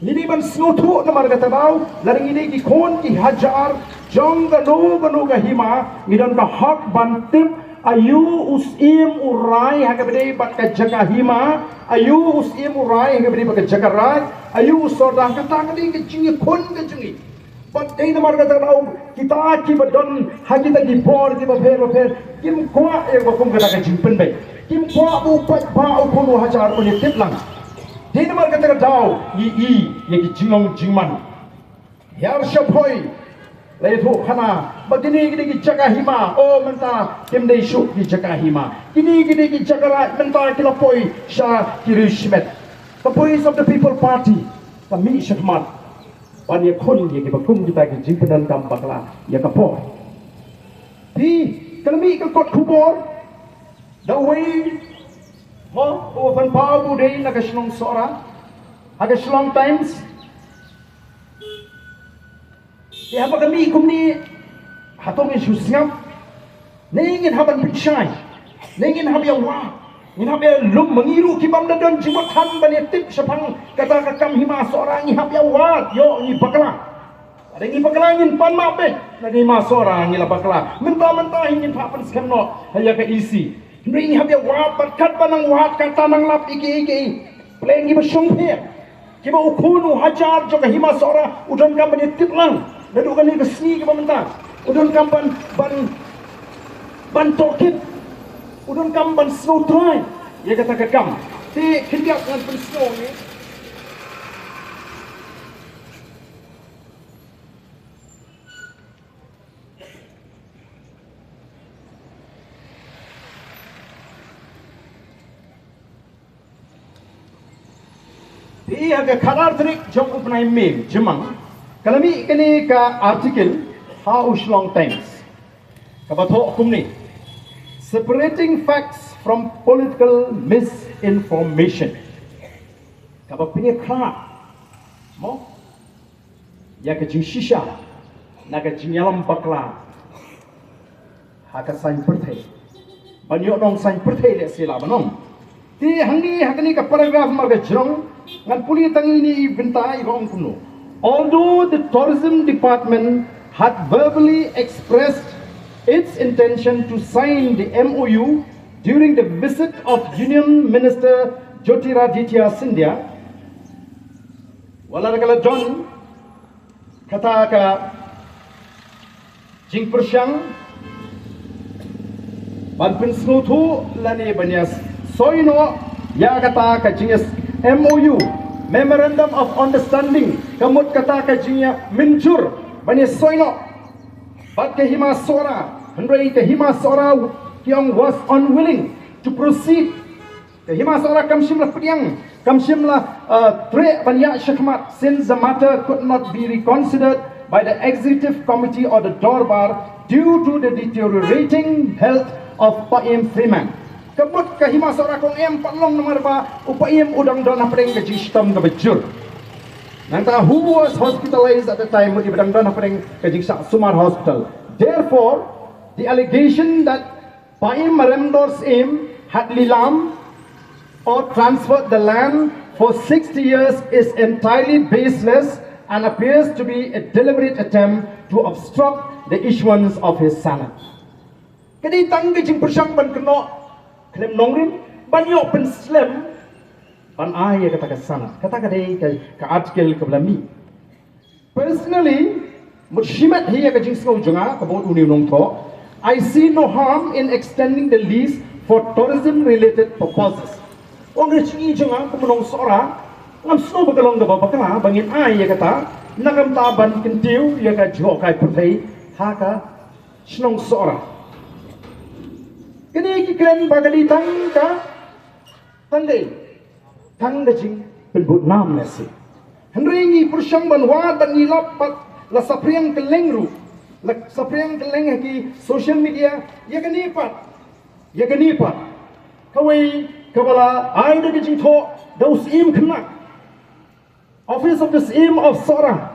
Ngi dei ban sngewthuh namar kata ka daw, lada ngi dei ki khun ki hajar jong kano kano ka hima, ngi don ka hok ban tip aïu u syiem u rai ha kaba ïadei bad ka jaka hima, aïu u syiem u rai ha kaba ïadei bad ka jaka raid, aïu u sordar. Kata ka dei ka jingïakhun ka jong ngi. Bad dei namar kata ka daw kita kiba don ha kita ki bor kiba pher ba pher kim kwah ïa kaba kum kata ka jingpynbeit. Kim kwah ba u paidbah u khun u hajar un ïatip lang. Dei namar kata ka daw ngi i ïa ki jinglong jingman. Hiar shaphoi la ïathuh khana ba kine kine ki jaka hima, o mynta kim dei shuh ki jaka hima. Kine kine ki jaka lait mynta ki la poi sha ki riewshimet. Ka Voice of the People Party ka mih shakhmat ban ïakhun ïa kiba kum kita ki jingpyndonkam bakla ïa ka por. Te ka la mih ka kot khubor da uwei, mo, uba pynpaw ba u dei na ka shnong Sohra ha ka Shillong Times. Te haba ka mih kumne, hato ngin shu sngap? Ne ngin hap ban pynshai? Ne ngin hap ïa wad? Ngin hap ïa lum ma ngi ruh ki bym da don jingmut than ban ïa tip shaphang kata ka kam hima Sohra, ngi hap ïa wad, ïoh ngi bakla. Lada ngi bakla ngin pan map beit, lada hima Sohra ngi la bakla. Mynta mynta hi ngin phah pynskhem noh ha ïa ka E C. Hynrei ngi hap ïa wad, bad katba nang wad, kata nang lap ïa kiei kiei. Pyrshang kiba shongpher. Kiba u khun u hajar jong ka hima Sohra u donkam ban ïa tip lang. Naduh kane ka sngi kaba mynta u donkam ban, ban, ban tohkit. U donkam ban sngewthuh ïa kata ka kam. Te khyndiat ngan pynsngew ïa Te ha ka khatar tarik jong u bnai May, jymmang, ka la mih kane ka article ha u Shillong Times kaba thoh kumne: Separating facts from political misinformation. Kaba pynïakhlad, mo, ïa ka jingshisha na ka jingïalam bakla ha ka saiñ pyrthei. Ban ïoh nong saiñ pyrthei lehse lah ban ong. Te hangne ha kane ka paragraph mar ka jrong ngan pule tang ine i bynta iba ong kumno: Although the tourism department had verbally expressed its intention to sign the M O U during the visit of Union Minister Jyotiraditya Scindia, wat la ka la don kata ka jingpyrshang ban pynsngewthuh lane ban ïa soi noh ïa kata ka jing M O U, Memorandum of Understanding, ka mut kata ka jingïamynjur ban ïa soi noh bad ka hima Sohra, hynrei ka hima Sohra, ki ong, was unwilling to proceed. Ka hima Sohra kam shym la pdiang, kam shym la, uh, treh ban ïaid shakhmat, since the matter could not be reconsidered by the executive committee or the Dorbar due to the deteriorating health of Paiem Freeman. Ka mut ka hima Sohra ka ong em pat long namar ba u Paiem u dang don hapdeng ka jingshitom kaba jur. Nangta who was hospitalized at the time, u dang don hapdeng ka jingshah sumar hospital. Therefore, the allegation that Paiem Maremdor Syiem had lilam or transferred the land for sixty years is entirely baseless and appears to be a deliberate attempt to obstruct the issuance of his sanad. Ka dei tang ka jingpyrshang ban kynnoh khlem nongrim ban ïoh pynslem ban ai ïa kata ka sanad. Kata ka dei ka, ka article kaba la mih. Personally, mut shimet hi ïa ka jingsngew jong nga, ka bud une u nongthoh, I see no harm in extending the lease for tourism related purposes. Ong ka jingim jong nga kum u nong Sohra, ngam sngew ba ka long kaba bakla ba ngin ai ïa kata na ka bynta ban kyntiew ïa ka jingïoh kai pyrthei ha ka shnong Sohra. Kine ki kren ba ka dei tang ka, tang dei, tang ka jingpynbud nam lehse. Hynrei ngi pyrshang ban wad bad ngi lap bad la saphriang kylleng ruh, la saphriang kylleng ha ki social media ïa kane pat, ïa kane pat. Kawei kaba la ai da ka jingthoh da u Syiem Khynnah, Office of the Syiem of Sohra,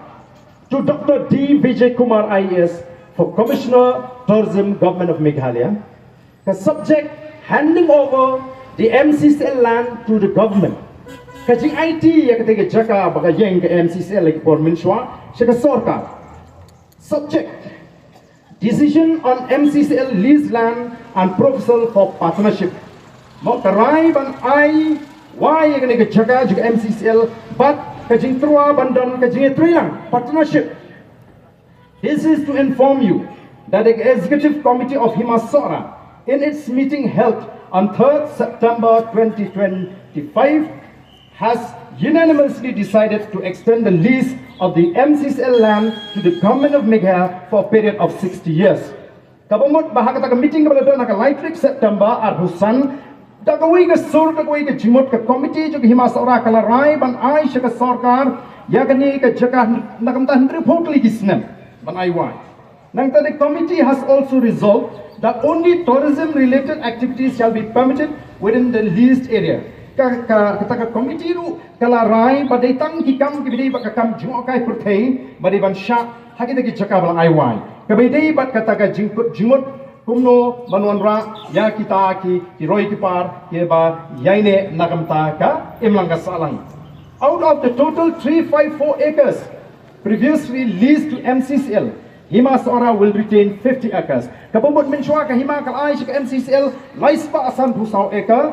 to Doctor D Vijay Kumar I A S for Commissioner Tourism, Government of Meghalaya. Ka subject: handing over the M C C L land to the government. Ka jingaiti ïa kata ka jaka ba ka ïeng ka M C C L ha ki por mynshuwa sha ka sorkar. Subject: decision on M C C L lease land and proposal for partnership. Mo, ka rai ban ai wai ïa kane ka jaka jong ka M C C L bad ka jingtyrwa ban don ka jingïatreilang, partnership. This is to inform you that the Executive Committee of Hima Sohra, in its meeting held on third September twenty twenty-five, has unanimously decided to extend the lease of the M C C L land to the Government of Meghalaya for a period of sixty years. Kaba mut ba ha kata ka meeting kaba la don ha ka lai tarik September arphew san, da kawei ka sur, da kawei ka jingmut, ka committee jong ka Hima Sohra ka la rai ban ai sha ka sorkar ïa kane ka jaka na ka bynta hynriewphew tylli ki snem ban ai wai. Nangta, the committee has also resolved that only tourism related activities shall be permitted within the leased area. Ka, ka, kata ka committee ruh ka la rai ba dei tang ki kam kiba dei bad ka kam jngohkai pyrthei ba dei ban shah ha kita ki jaka ba la ai wai, kaba dei bad kata ka jingkut jingmut kumno ban wanrah ïa kita ki, ki roi ki par kiba ïaineh na ka bynta ka imlang ka sahlang. Out of the total three five four acres previously leased to M C C L, Hima Sohra will retain fifty acres. Kaba mut mynshuwa ka hima ka la ai sha ka M C C L lai spah sanphew saw acre.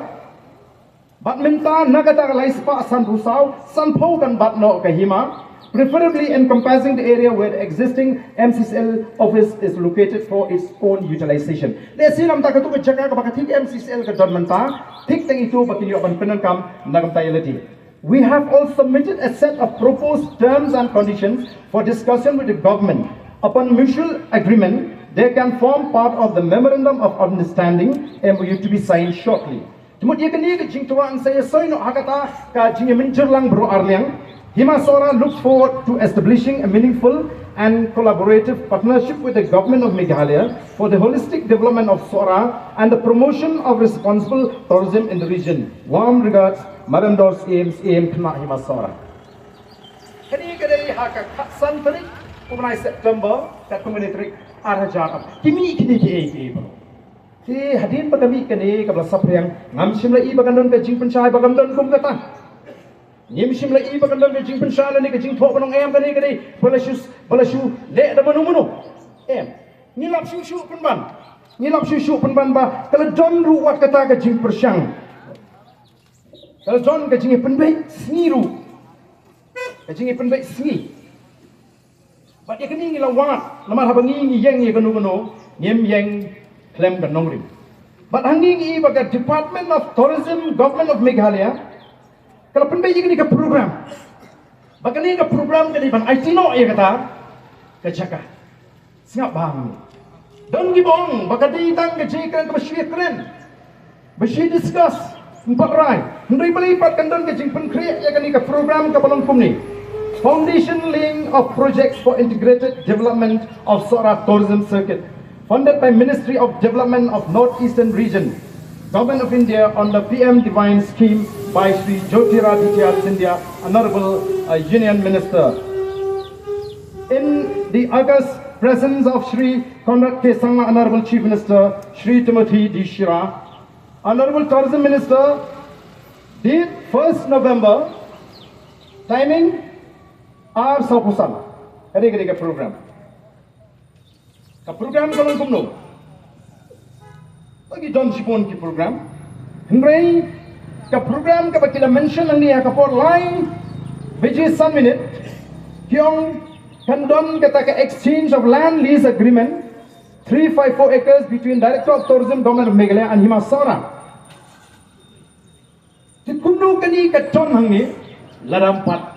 Bad mynta na kata ka lai spah sanphew saw, sanphew kan bat noh ka hima, preferably encompassing the area where the existing M C C L office is located for its own utilization. Lehse namar kata ka jaka kaba ka thik M C C L ka don mynta, thik tang ito ba kin ïoh ban pyndonkam na ka bynta ïa lade. We have all submitted a set of proposed terms and conditions for discussion with the government. Upon mutual agreement, they can form part of the Memorandum of Understanding, M O U, to be signed shortly. Te mut ïa kane ka jingthrang sa ïa soi noh ha kata ka jingïamynjur lang baroh arliang. Hima Sohra looks forward to establishing a meaningful and collaborative partnership with the Government of Meghalaya for the holistic development of Sohra and the promotion of responsible tourism in the region. Warm regards, Madam Doris Syiem, Syiem Khynnah Hima Sohra. Kane ka dei ha ka khatsan tarik u bnai September, katkum kane tarik ar hajar. Ki mih kine kiei kiei baroh. Te hadien ba ka mih kane kaba la saphriang, ngam shym la i ba kan don ka jingpynshai ba kam don kum kata. Ngim shym la i ba kan don ka jingpynshai lane ka jingthoh ban ong em kane ka dei ba la shu, ba la shu leh da mano mano. Em. Ngi lap shuh shuh pynban. Ngi lap shuh shuh pynban ba ka la don ruh wat kata ka jingpyrshang. Ka la don ka jingïapynbeit sngi ruh. Ka jingïapynbeit sngi. Bad ïa kane ngi la wad namar haba ngi, ngi ïeng ïa kano kano ngim ïeng khlem ka nongrim. Bad hangne ngi i ba ka Department of Tourism, Government of Meghalaya ka la pynbeit ïa kane ka program. Ba kane ka program ka dei ban aiti noh ïa kata ka jaka. Sngap bha hangne. Don kiba ong ba ka dei tang ka jingkren kaba shu ïakren, ba shu discuss, ym pat rai. Hynrei balei pat kan don ka jingpynkhreh ïa kane ka program kaba long kumne: Foundation laying of projects for integrated development of Sohra Tourism Circuit, funded by Ministry of Development of North Eastern Region, Government of India, on the P M DIVINE scheme by Shri Jyotiraditya Scindia, Honorable, uh, Union Minister. In the august presence of Shri Conrad K Sangma, Honorable Chief Minister, Shri Timothy D Shira, Honorable Tourism Minister, date first November, timing ar sawphew san. Ka dei, ka dei ka program. Ka program ka long kumno? Ba ki don shibun ki program. Hynrei ka program kaba ki la mention hangne ha ka por lai baje san minit, ki ong kan don kata ka exchange of land lease agreement, three five four acres, between Director of Tourism, Government of Meghalaya and Hima Sohra. Te kumno kane ka don hangne? Lada ym pat,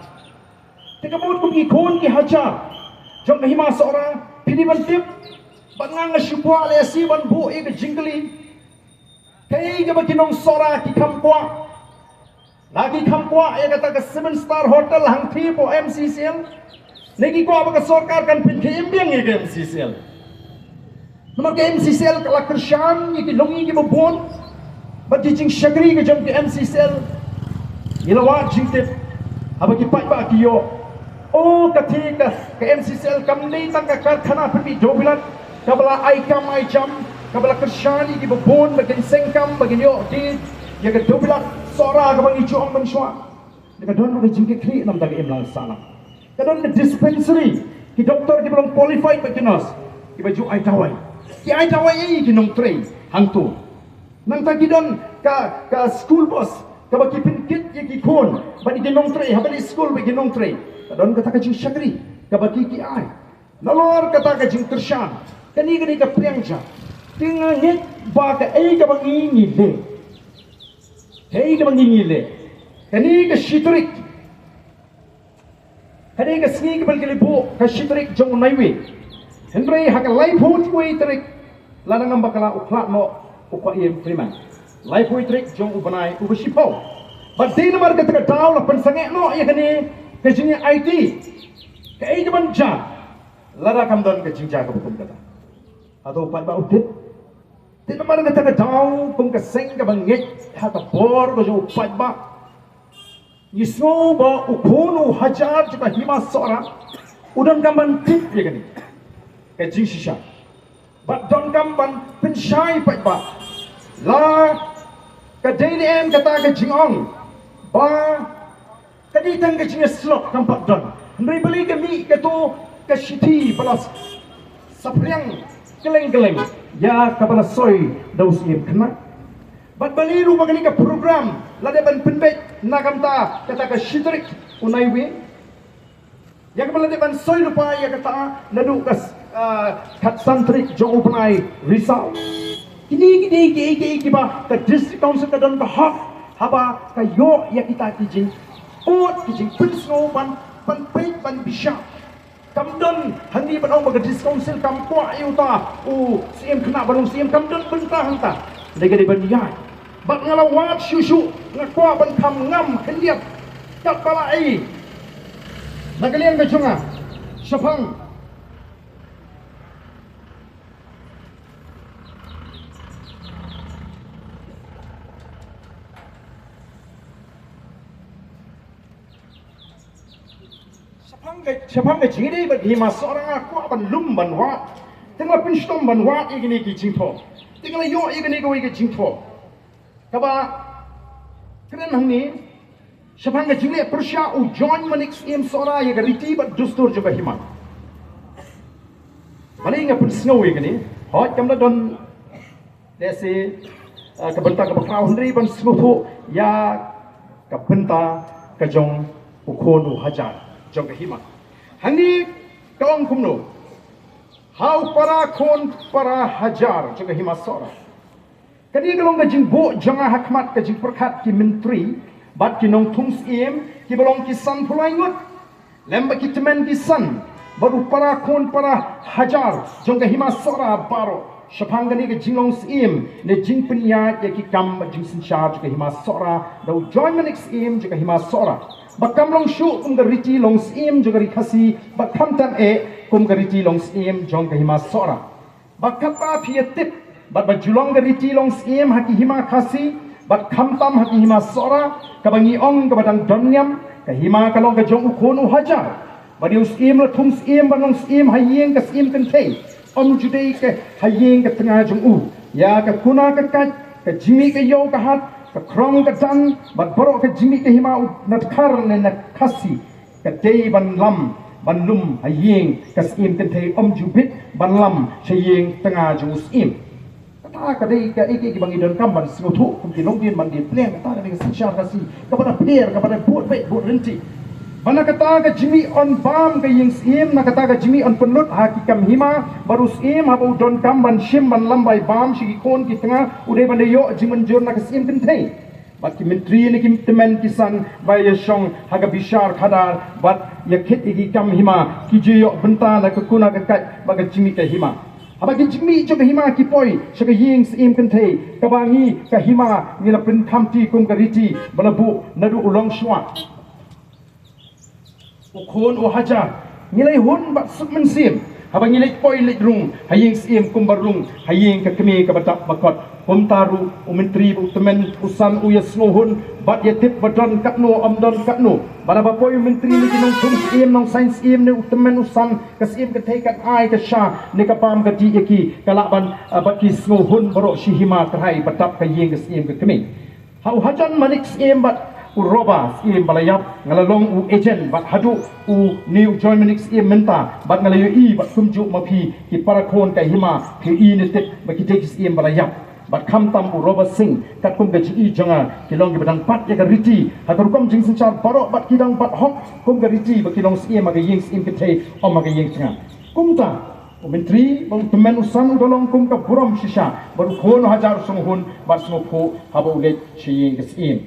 te ka mut kum ki khun ki hajar jong ka Hima Sohra, phi dei ban tip, ba nga nga shu kwah lehse ban buh ïa ka jingkylli. Kaei kaba ki nong Sohra ki kham kwah? La ki kham kwah ïa kata ka seven star hotel hangthie hapoh M C C L? Ne ki kwah ba ka sorkar kan pynkhie im biang ïa ka M C C L? Namar ka M C C L ka la kyrshan ïa ki longïing kiba bun bad ki jingshakri ka jong ka M C C L. Ngi la wad jingtip haba ki paidbah ki ïoh, o, ka thie ka, ka M C C L kam dei tang ka karkhana pynmih dewbilat kaba la ai kam ai jam, kaba la kyrshan ïa kiba bun ba kin seng kam, ba kin ïoh die ïa ka dewbilat Sohra kaba ngi ju ong mynshuwa. Ka don ruh ka jingkitkhlieh namar ka imlang sahlang. Ka don ka dispensary, ki doktor kiba long qualified bad ki nurse kiba ju ai dawai. Ki ai dawai ïa ki nongtrei hangto. Nangta ki don ka, ka school bus kaba ki pynkit ïa ki khun bad ïa ki nongtrei, haba leit skul bad ki nongtrei. Ka don kata ka jingshakri kaba ki, ki ai. Nalor kata ka jingkyrshan, kane, kane ka pyrshang. Te nga ngeit ba kaei kaba ngi, ngi leh, kaei kaba ngi, ngi leh, Kane ka shi tarik, kane ka sngi kaba ki la buh ka shi tarik jong u Naiwieng. Hynrei ha ka laiphew wei tarik la nang ym bakla u khlad noh u Bah Ian Freeman. Laiphew wei tarik jong u bnai uba shiphew. Bad dei namar kata ka daw la pynsangeh noh ïa kane ka jingïa aiti. Kaei kaban jia lada kam don ka jingjia kaba kum kata? Hato u paidbah u tip? Te namar kata ka daw kum ka seng kaba ngeit ha ka bor ka jong u paidbah, ngi sngew ba u khun u hajar jong ka Hima Sohra u donkam ban tip ïa kane ka jingshisha. Bad donkam ban pynshai paidbah la ka dei ne em kata ka jingong ba ka dei tang ka jingïasyllok kam pat don. Hynrei balei ka mih kato ka shithi ba la saphriang kylleng kylleng ïa kaba la soi da u Syiem Khynnah? Bad balei ruh ba kane ka program la dei ban pynbeit na ka bynta kata ka shi tarik u Naiwieng, ïa kaba la dei ban soi lypa ïa kata naduh ka, ah, khatsan tarik jong u bnai Risaw? Kine ki dei kiei kiei kiba ka District Council ka don ka hok haba ka ïoh ïa kita ki jingput, ki jingpynsngew ban, ban peit, ban bishar. Kam don hangne ban ong ba ka District Council kam kwah ïa uta u Syiem Khynnah ban long Syiem, kam don bynta hangta. Dei ka dei ban ïaid. Bad nga la wad shuh shuh, nga kwah ban kham ngam khyndiat katba la ai na ka liang ka jong nga shaphang shaphang ka, shaphang ka jingïadei bad ka Hima Sohra. Nga kwah ban lum ban wad. Te nga la pynshitom ban wad ïa kine ki jingthoh. Te nga la ïoh ïa kane kawei ka jingthoh kaba kren hangne shaphang ka jingleh pyrshah u Joint Manik Syiem Sohra ïa ka riti bad dustur jong ka hima. Balei nga pynsngew ïa kane? Hooid, kam da don lehse, eh, ka bynta kaba khraw hynrei ban sngewthuh ïa ka bynta ka jong u khun u hajar jong ka hima. Hangne ka ong kumno? Ha u para khun para hajar jong ka Hima Sohra. Kane ka long ka jingbuh jong nga ha khmat ka jingpyrkhat ki myntri bad ki nongthung syiem kiba long ki sanphew lai ngut, lem bad ki tymmen ki san bad u para khun para hajar jong ka Hima Sohra baroh shaphang kane ka jinglong syiem ne jingpynïaid ïa ki kam bad jingsynshar jong ka Hima Sohra da u Joint Manik Syiem jong ka Hima Sohra. Ba kam long shuh kum ka riti long syiem jong ka Ri Khasi bad khamtam eh kum ka riti long syiem jong ka Hima Sohra. Ba katba phi ïa tip bad ba ju long ka riti long syiem ha ki hima Khasi bad khamtam ha ki Hima Sohra, kaba ngi ong kaba dang don niam, ka hima ka long ka jong u khun u hajar. Ba dei u syiem la thung syiem ban long syiem ha ïing ka syiem kynthei, ym ju dei ka ha ïing ka tnga jong u. Ïa ka kuna ka kait, ka jingmih ka ïew ka hat, ka khrong ka dan bad baroh ka jingmih ka hima u na Dkhar ne na Khasi ka dei ban lam ban lum ha ïing ka syiem kynthei, ym ju bit ban lam sha ïing tnga jong u syiem. Kata ka dei kaei kaei kaba ngi donkam ban sngewthuh kum ki longdien ban dien pliang. Kata ka dei ka synshar Khasi kaba da pher, kaba da bud beit bud rynti. Ba na kata ka jingmih yn bam ka ïing syiem, na kata ka jingmih yn pynlut ha ki kam hima bad u syiem haba u donkam ban shim ban lam bai bam sha ki khun ki tnga, u dei ban da ïoh jingmynjur na ka syiem kynthei. Bad ki myntri ne ki tymmen ki san ba ïa shong ha ka bishar khadar bad ïa kit ïa ki kam hima, ki ju ïoh bynta na ka kuna ka kait bad ka jingmih ka hima. Haba ki jingmih jong ka hima ki poi sha ka ïing syiem kynthei, kaba ngi ka hima ngi la pynkhamti kum ka riti ba la buh naduh u longshuwa. U khun u hajar, ngi la ïa hun bad suk mynsiem haba ngi leit poi leit rung ha ïing syiem kumba rung ha ïing ka kmie kaba dap ba kot. Kumta ruh u myntri bad u tymmen u san u ïa sngewhun bad ïa tip ba don katno ym don katno. Bad haba poi u myntri ne ki nongthung syiem, nongsaiñ syiem ne u tymmen u san, ka syiem kynthei kan ai ka sha ne ka bam ka dih ïa ki, ka lah ban, ah, bad ki sngewhun baroh shi hima, kynhai ba dap ka ïing ka syiem ka kmie. Ha u Hajan Manik Syiem bad u Roba Syiem ba la ïap, nga la long u agent bad haduh une u Joy Manik Syiem mynta, bad nga la ïohi bad kumjuh ma phi ki para khun ka hima phi ïohi ne tip ba ki dei ki syiem ba la ïap. Bad khamtam u Roba Singh, katkum ka jingïohi jong nga, ki long kiba dang bat ïa ka riti ha ka rukom jingsynshar baroh bad ki dang bat hok kum ka riti ba ki long syiem ha ka ïing syiem kynthei, ym ha ka ïing tnga. Kumta u Myntri bad u tymmen u san u da long kum ka burom shisha bad u khun u hajar u sngewhun bad sngewphuh haba u leit sha ïing ka syiem.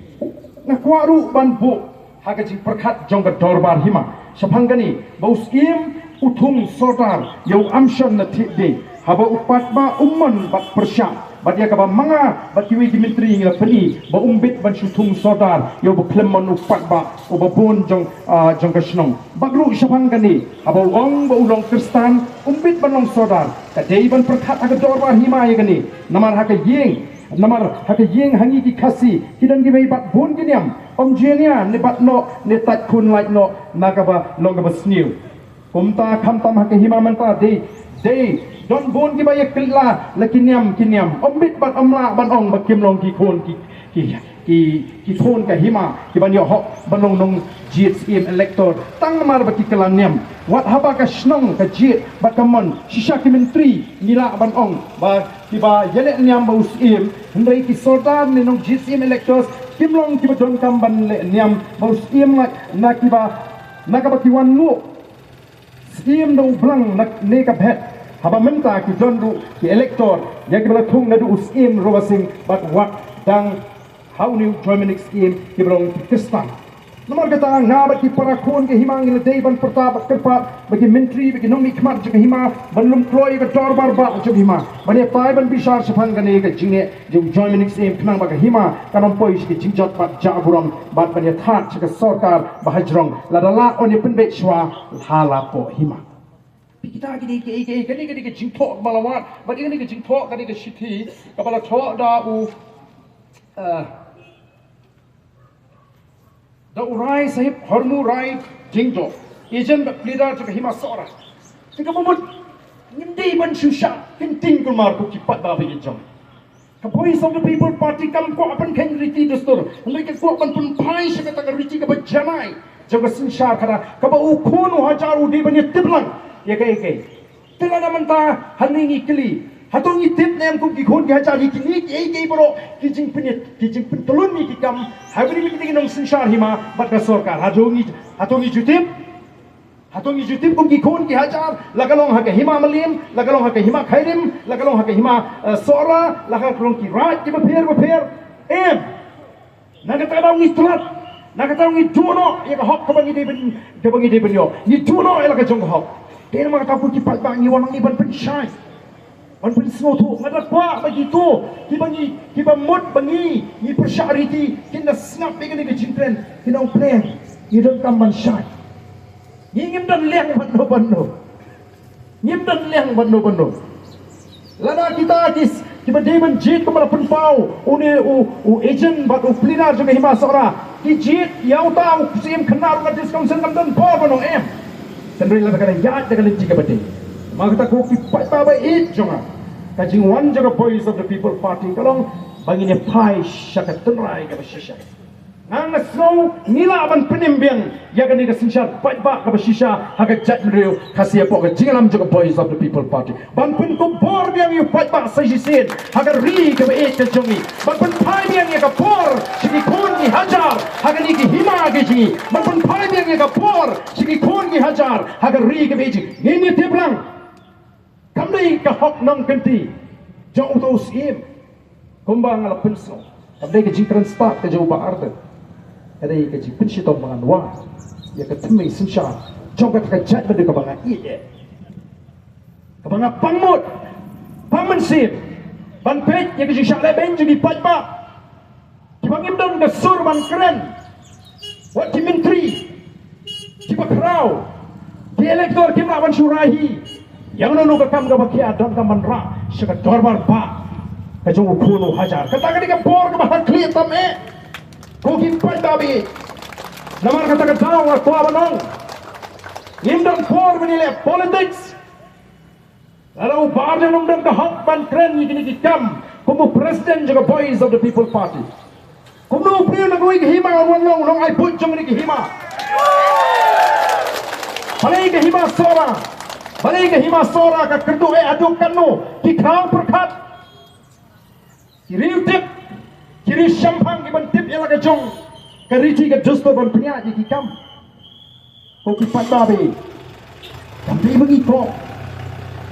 Nga kwah ruh ban buh ha ka jingpyrkhat jong ka dorbar hima shaphang kane ba u Syiem u thung sordar ïa u Amshon na Thied Bad haba u paidbah um mon bad pyrshah bad ïa kaba ma nga bad kiwei ki myntri ngi la pyni ba um bit ban shu thung sordar ïa uba khlem mon u paidbah uba bun jong, ah, jong ka shnong. Bad ruh shaphang kane haba u ong ba u long Khristan um bit ban long sordar, ka dei ban pyrkhat ha ka dorbar hima ïa kane. Namar ha ka ïing, namar ha ka ïing ha ngi ki Khasi ki don kiwei bad bun ki niam, ym jia nia ne bat noh ne tait khun lait noh na kaba long kaba sniew. Kumta khamtam ha ka hima mynta dei, dei don bun kiba ïa kylla la ki niam ki niam, ym bit bad ym lah ban ong ba kim long ki khun ki, ki, ki, ki khun ka hima kiban ïoh hok ban long nongjied Syiem Elector tang namar ba ki kylla niam. Wat haba ka shnong ka jied bad ka mon, shisha ki myntri ngi lah ban ong ba kiba ïaleh niam ba u Syiem, hynrei ki sordar ne nongjied Syiem Electors kim long kiba donkam ban leh niam ba u Syiem, na, na kiba, na kaba ki wan nguh Syiem da u blang na, ne ka bhet. Haba mynta ki don ruh ki elector ïa kiba la thung naduh u Syiem Robasing bad wat dang ha une u Joy Manik Syiem kiba long ki Khristan. Namar kata nga bad ki para khun ka hima ngi la dei ban pyrta bad kyrpad bad ki myntri bad ki nongmihkhmat jong ka hima ban lum kloi ïa ka dorbar bah jong ka hima ban ïatai ban bishar shaphang kane ka jingeh jong u Joy Manik Syiem khnang ba ka hima kan ym poi sha ka jingjot bad jah burom bad ban ïathad sha ka sorkar ba hajrong lada lah un ïa pynbeit shuwa ha la poh hima. Phi kita ki dei ki, ki, kane ka dei ka jingthoh ba la wad bad kane ka jingthoh ka dei ka shithi kaba la thoh da u, eh, da u Rai Sahib Hormu Rai Jingjo, agent bad pleader jong ka hima Sohra. Te kaba mut ngim dei ban shu shah kynting kulmar ko ki paidbah ba ïeit jong. Ka Voice of the People Party kam kwah ban kheiñ riti dustur, hynrei ka kwah ban pynphai sha kata ka riti kaba janai jong ka synshar khadar kaba u khun u hajar u dei ban ïatip lang ïa kaei kaei. Te lada mynta hangne ngi kylli, hato ngi tip ne em kum ki khun ki hajar ïa kine kiei kiei baroh ki jingpyn, ki jingpyntlun ïa ki kam ha kine ki nongsynshar hima bad ka sorkar? Hato ngi, hato ngi ju tip? Hato ngi ju tip kum ki khun ki hajar, la ka long ha ka hima Mylliem, la ka long ha ka hima Khyrim, la ka long ha ka hima, eh, Sohra, la ka long ki raid kiba pher bapher? Em. Na kata daw ngi tlot, na kata daw ngi duh noh ïa ka hok kaba ngi dei ban, kaba ngi dei ban ïoh. Ngi duh noh ïa la ka jong ka hok. Te namar kata ko ki paidbah ngi wan hangne ban pynshai, ban pynsngewthuh. Nga da kwah ba kito kiba ngi, kiba mut ba ngi, ngi pyrshah riti, kin da sngap ïa kane ka jingkren, kin ong pyrshah, ngi donkam ban shai. Ngi ngim don liang ban no ban no. Ngim don liang ban no ban no. Lada kita ki, kiba dei ban jied kumba la pynpaw une u, u agent bad u pleader jong ka hima Sohra ki jied ïa uta u Syiem Khynnah ruh ka District Council kam don por ban ong em. Hynrei lada ka la ïaid da ka lynti kaba dei. Namar kata ko ki paidbah ba ïeit jong nga, ka jingwan jong ka Voice of the People Party ka long ba ngin ïa phai sha ka tynrai kaba shisha. Nga, nga sngew ngi lah ban pynim biang ïa kane ka synshar paidbah kaba shisha ha ka jaitbynriew Khasi hapoh ka jingïalam jong ka Voice of the People Party. Ban pynkup bor biang ïa u paidbah sa shisien ha ka ri kaba ïeit ka jong ngi. Ban pynphai biang ïa ka bor sha ki khun ki hajar ha kane ki hima ki jong ngi. Ban pynphai biang ïa ka bor sha ki khun ki hajar ha ka ri kaba ïeit jong ngi. Ngin ïa tip lang. Kam dei ka hok nongkynti jong uto u Syiem kumba nga la pynsngew. Kam dei ka jingkren stad ka jong u Bah Ardent. Ka dei ka jingpynshitom ba ngan wad ïa ka tynrai synshar jong kata ka jaitbynriew kaba nga ïeit, kaba nga pang mut, pang mynsiem ban peit ïa ka jingshah lehbeiñ jong ki paidbah. Kiba ngim don ka sur ban kren, wat ki myntri, kiba khraw, ki elector kim lah ban shu rai hi. Ïa kano kano ka kam kaba khia donkam ban rah sha ka dorbar bah ka jong u khun u hajar. Kata ka dei ka bor kaba ha khlieh tam eh. Ko ki paidbah ba ïeit, namar kata ka daw nga kwah ban ong, ngim don por ban ïaleh politics. Lada u Bah Ardent um don ka hok ban kren ïa kine ki kam kum u president jong ka Voice of the People Party, kumno u briew na kawei ka hima un wan long u nongai buit jong kine ki hima? Balei ka hima Sohra, balei ka hima Sohra ka kyrduh eh haduh katno? Ki khraw pyrkhat, ki riew tip, ki riew shemphang, ki ban tip ïa la ka jong ka riti ka dustur ban pynïaid ïa ki kam. Ko ki paidbah ba ïeit, kam dei ba ngi kwah.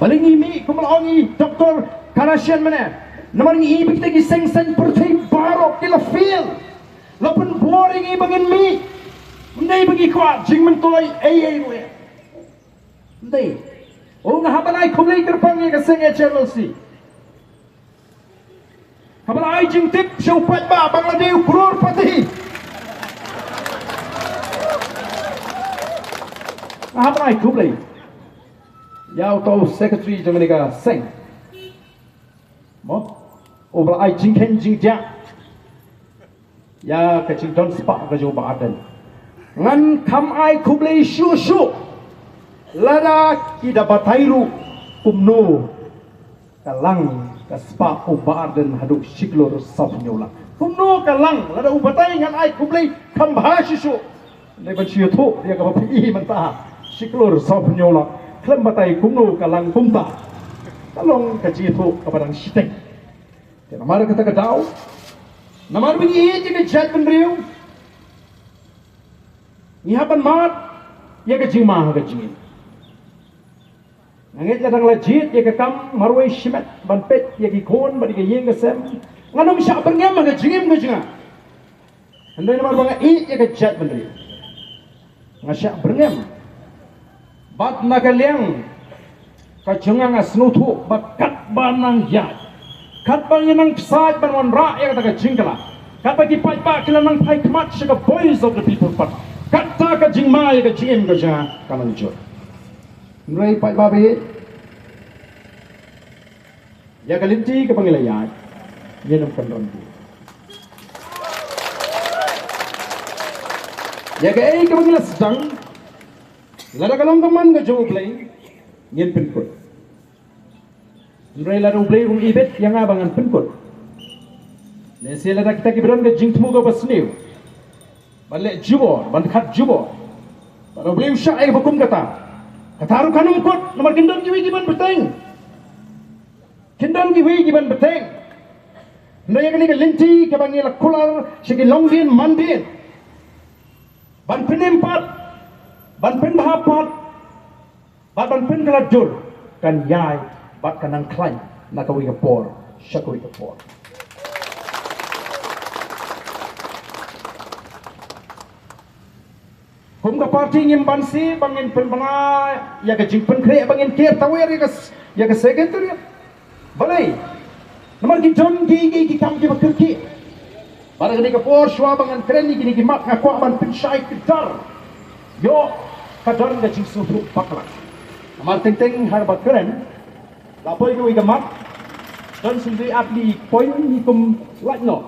Balei ngi mih kum la ong i Doktor Kardashian mynne? Namar ngi i ba kita ki seng saiñ pyrthei baroh ki la fail. La pynbor ïa ngi ba ngin mih. Ym dei ba ngi kwah jingmyntoi ei ei ruh. Ym dei. Oh, nga hap ban ai khublei kyrpang ïa ka seng H R L C. Kaba la ai jingtip sha u paidbah ba nga la dei u crorepati. Nga hap ban ai khublei ïa uto u secretary jong kane ka seng. Mo, uba la ai jingkheiñ jingdiah ïa ka jingdon spah ka jong u Bah Ardent. Ngan kham ai khublei shuh shuh lada ki da batai ruh kumno ka lang ka spah u Bah Ardent haduh shi klur sawphew hynñiew lak. Kumno ka lang, lada u batai ngan ai khublei kham bha shuh shuh. Dei ban shu ïathuh ïa kaba phi i mynta, shi klur sawphew hynñiew lak. Khlem batai kumno ka lang kumta, ka long ka jingïathuh kaba dang shiteng. Te namar kata ka daw, namar ba ngi ïeit ïa ka jaitbynriew, ngi hap ban mad ïa ka jingma ha ka jingim. Nga ngeit lada nga la jied ïa ka kam marwei shimet ban peit ïa ki khun bad ïa ka ïing ka sem, ngan ym shah byrngem ha ka jingim ka jong nga. Hynrei namar ba nga ïeit ïa ka jaitbynriew, nga shah byrngem. Bad na ka liang ka jong nga, nga sngewthuh ba katba nang ïaid, katba ngi nang pynshai ban wanrah ïa kata ka jingkylla, katba ki paidbah ki la nang phai khmat sha ka Voice of the People Party, kata ka jingma ïa ka jingim ka jong nga ka nang jur. Hynrei paidbah ba ïeit, ïa ka lynti kaba ngi la ïaid, ngin ym kynran bun. Ïa kaei kaba ngi la sdang, lada ka long ka mon ka jong U Blei, ngin pynkut. Hynrei lada U Blei um ibit ïa nga ba ngan pynkut, lehse lada kita kiba don ka jingthmu kaba sniew ban leh jubor, ban khat jubor, lada U Blei u shah ïa kaba kum kata, kata ruh kan ym kut, namar kin don kiwei kiban bteng. Kin don kiwei kiban bteng. Hynrei ïa kane ka lynti kaba ngi la kular sha ki longdien mandien, ban pynim pat, ban pynbha pat, bad ban pynkylla dur, kan ïai bad kan nang khlaiñ na kawei ka por sha kawei ka por. Kum ka party ngim banse ba ngin pynbna ïa ka jingpynkhreh ba ngin ker tawiar ïa ka s-, ïa ka Secretariat. Balei? Namar ki don ki, ki, ki kam kiba kyrkieh. Bad ha kane ka por shuwa ba ngan kren ïa kine ki mat nga kwah ban pynshai kdar. Ïoh ka don ka jingsngewthuh bakla. Namar teng teng haba kren, la poi kawei ka mat, don shisha ar tylli ki point ngi kum lait noh,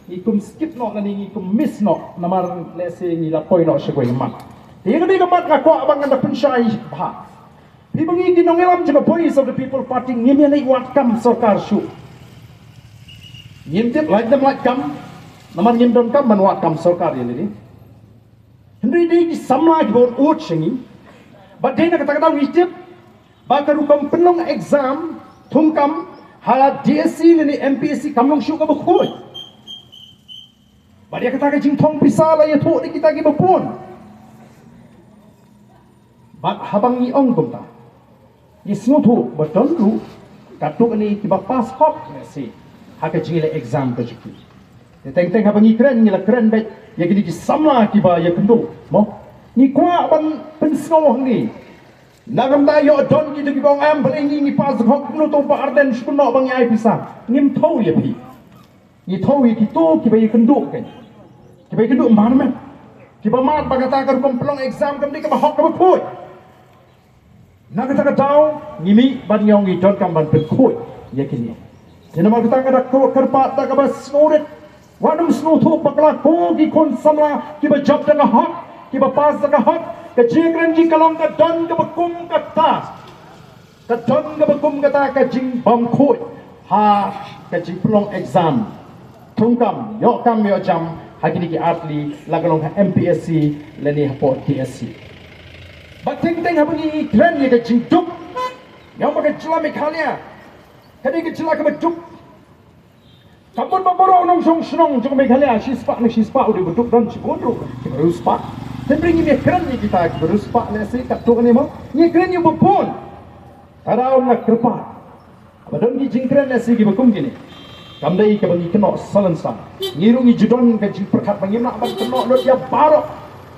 ngi kum skip noh, lane ngi kum miss noh, namar lehse ngi la poi noh sha kawei ka mat. Te ïa kane ka mat nga kwah ba ngan da pynshai bha. Phi ba ngi ki nongïalam jong ka Voice of the People Party ngim ïa leit wad kam sorkar shuh. Ngim tip lait ne ym lait kam, namar ngim don kam ban wad kam sorkar ïa lade. Hynrei dei ki samla kiba un ud sha ngi. Bad dei na kata ka daw ngi tip ba ka rukom pynlong exam thungkam ha D S C lane M P S C kam long shuh kaba khuid. Bad ïa kata ka jingthong pisa la ïathuh da kita kiba bun. Bad haba ngi ong kumta, ngi sngewthuh ba don ruh katto katne kiba pass hok ne shi ha ka jingïaleh exam ka jong ki. Te teng teng haba ngi kren, ngi la kren beit ïa kine ki samla kiba ïakynduh, mo. Ngi kwah ban pynsngew hangne. Nangta ïoh don kito kiba ong, em, balei ngi, ngi pass hok, kumno to Bah Ardent shu kynnoh ba ngi ai pisa. Ngim thew ïa phi. Ngi thew ïa kito kiba ïakynduh kein, kiba ïakynduh marmet, kiba mad ba kata ka rukom pynlong exam kam dei kaba hok kaba khuid. Na kata ka daw ngi mih bad ngi ong ngi donkam ban pynkhuid ïa kine. Te namar kata nga da kyrpad da kaba sngewrit, wat nym sngewthuh bakla ko ki khun samla kiba jop da ka hok, kiba pass da ka hok. Ka jingkren jong ngi ka long ka don kaba kum kata. Ka don kaba kum kata ka jingbymkhuid ha ka jingpynlong exam thungkam, ïoh kam ïoh jam ha kine ki ar tylli, la ka long ha M P S C lane hapoh D S C. Bad teng teng haba ngi kren ïa ka jingduk, ngi ong ba ka jylla Meghalaya ka dei ka jylla kaba duk. Ka mut ba baroh u nongshong shnong jong Meghalaya shispah ne shispah u dei ba duk, don shibun ruh kiba riewspah. Te hynrei ngim ïakren ïa kita kiba riewspah lehse katto katne, mo. Ngi ïakren ïa uba bun. Te nga kyrpad haba don ki jingkren lehse kiba kum kine, Kam dei kaba ngi kynnoh salonsar. Ngi ruh ngi ju don ka jingpyrkhat ba ngim lah ban kynnoh lut ïa baroh.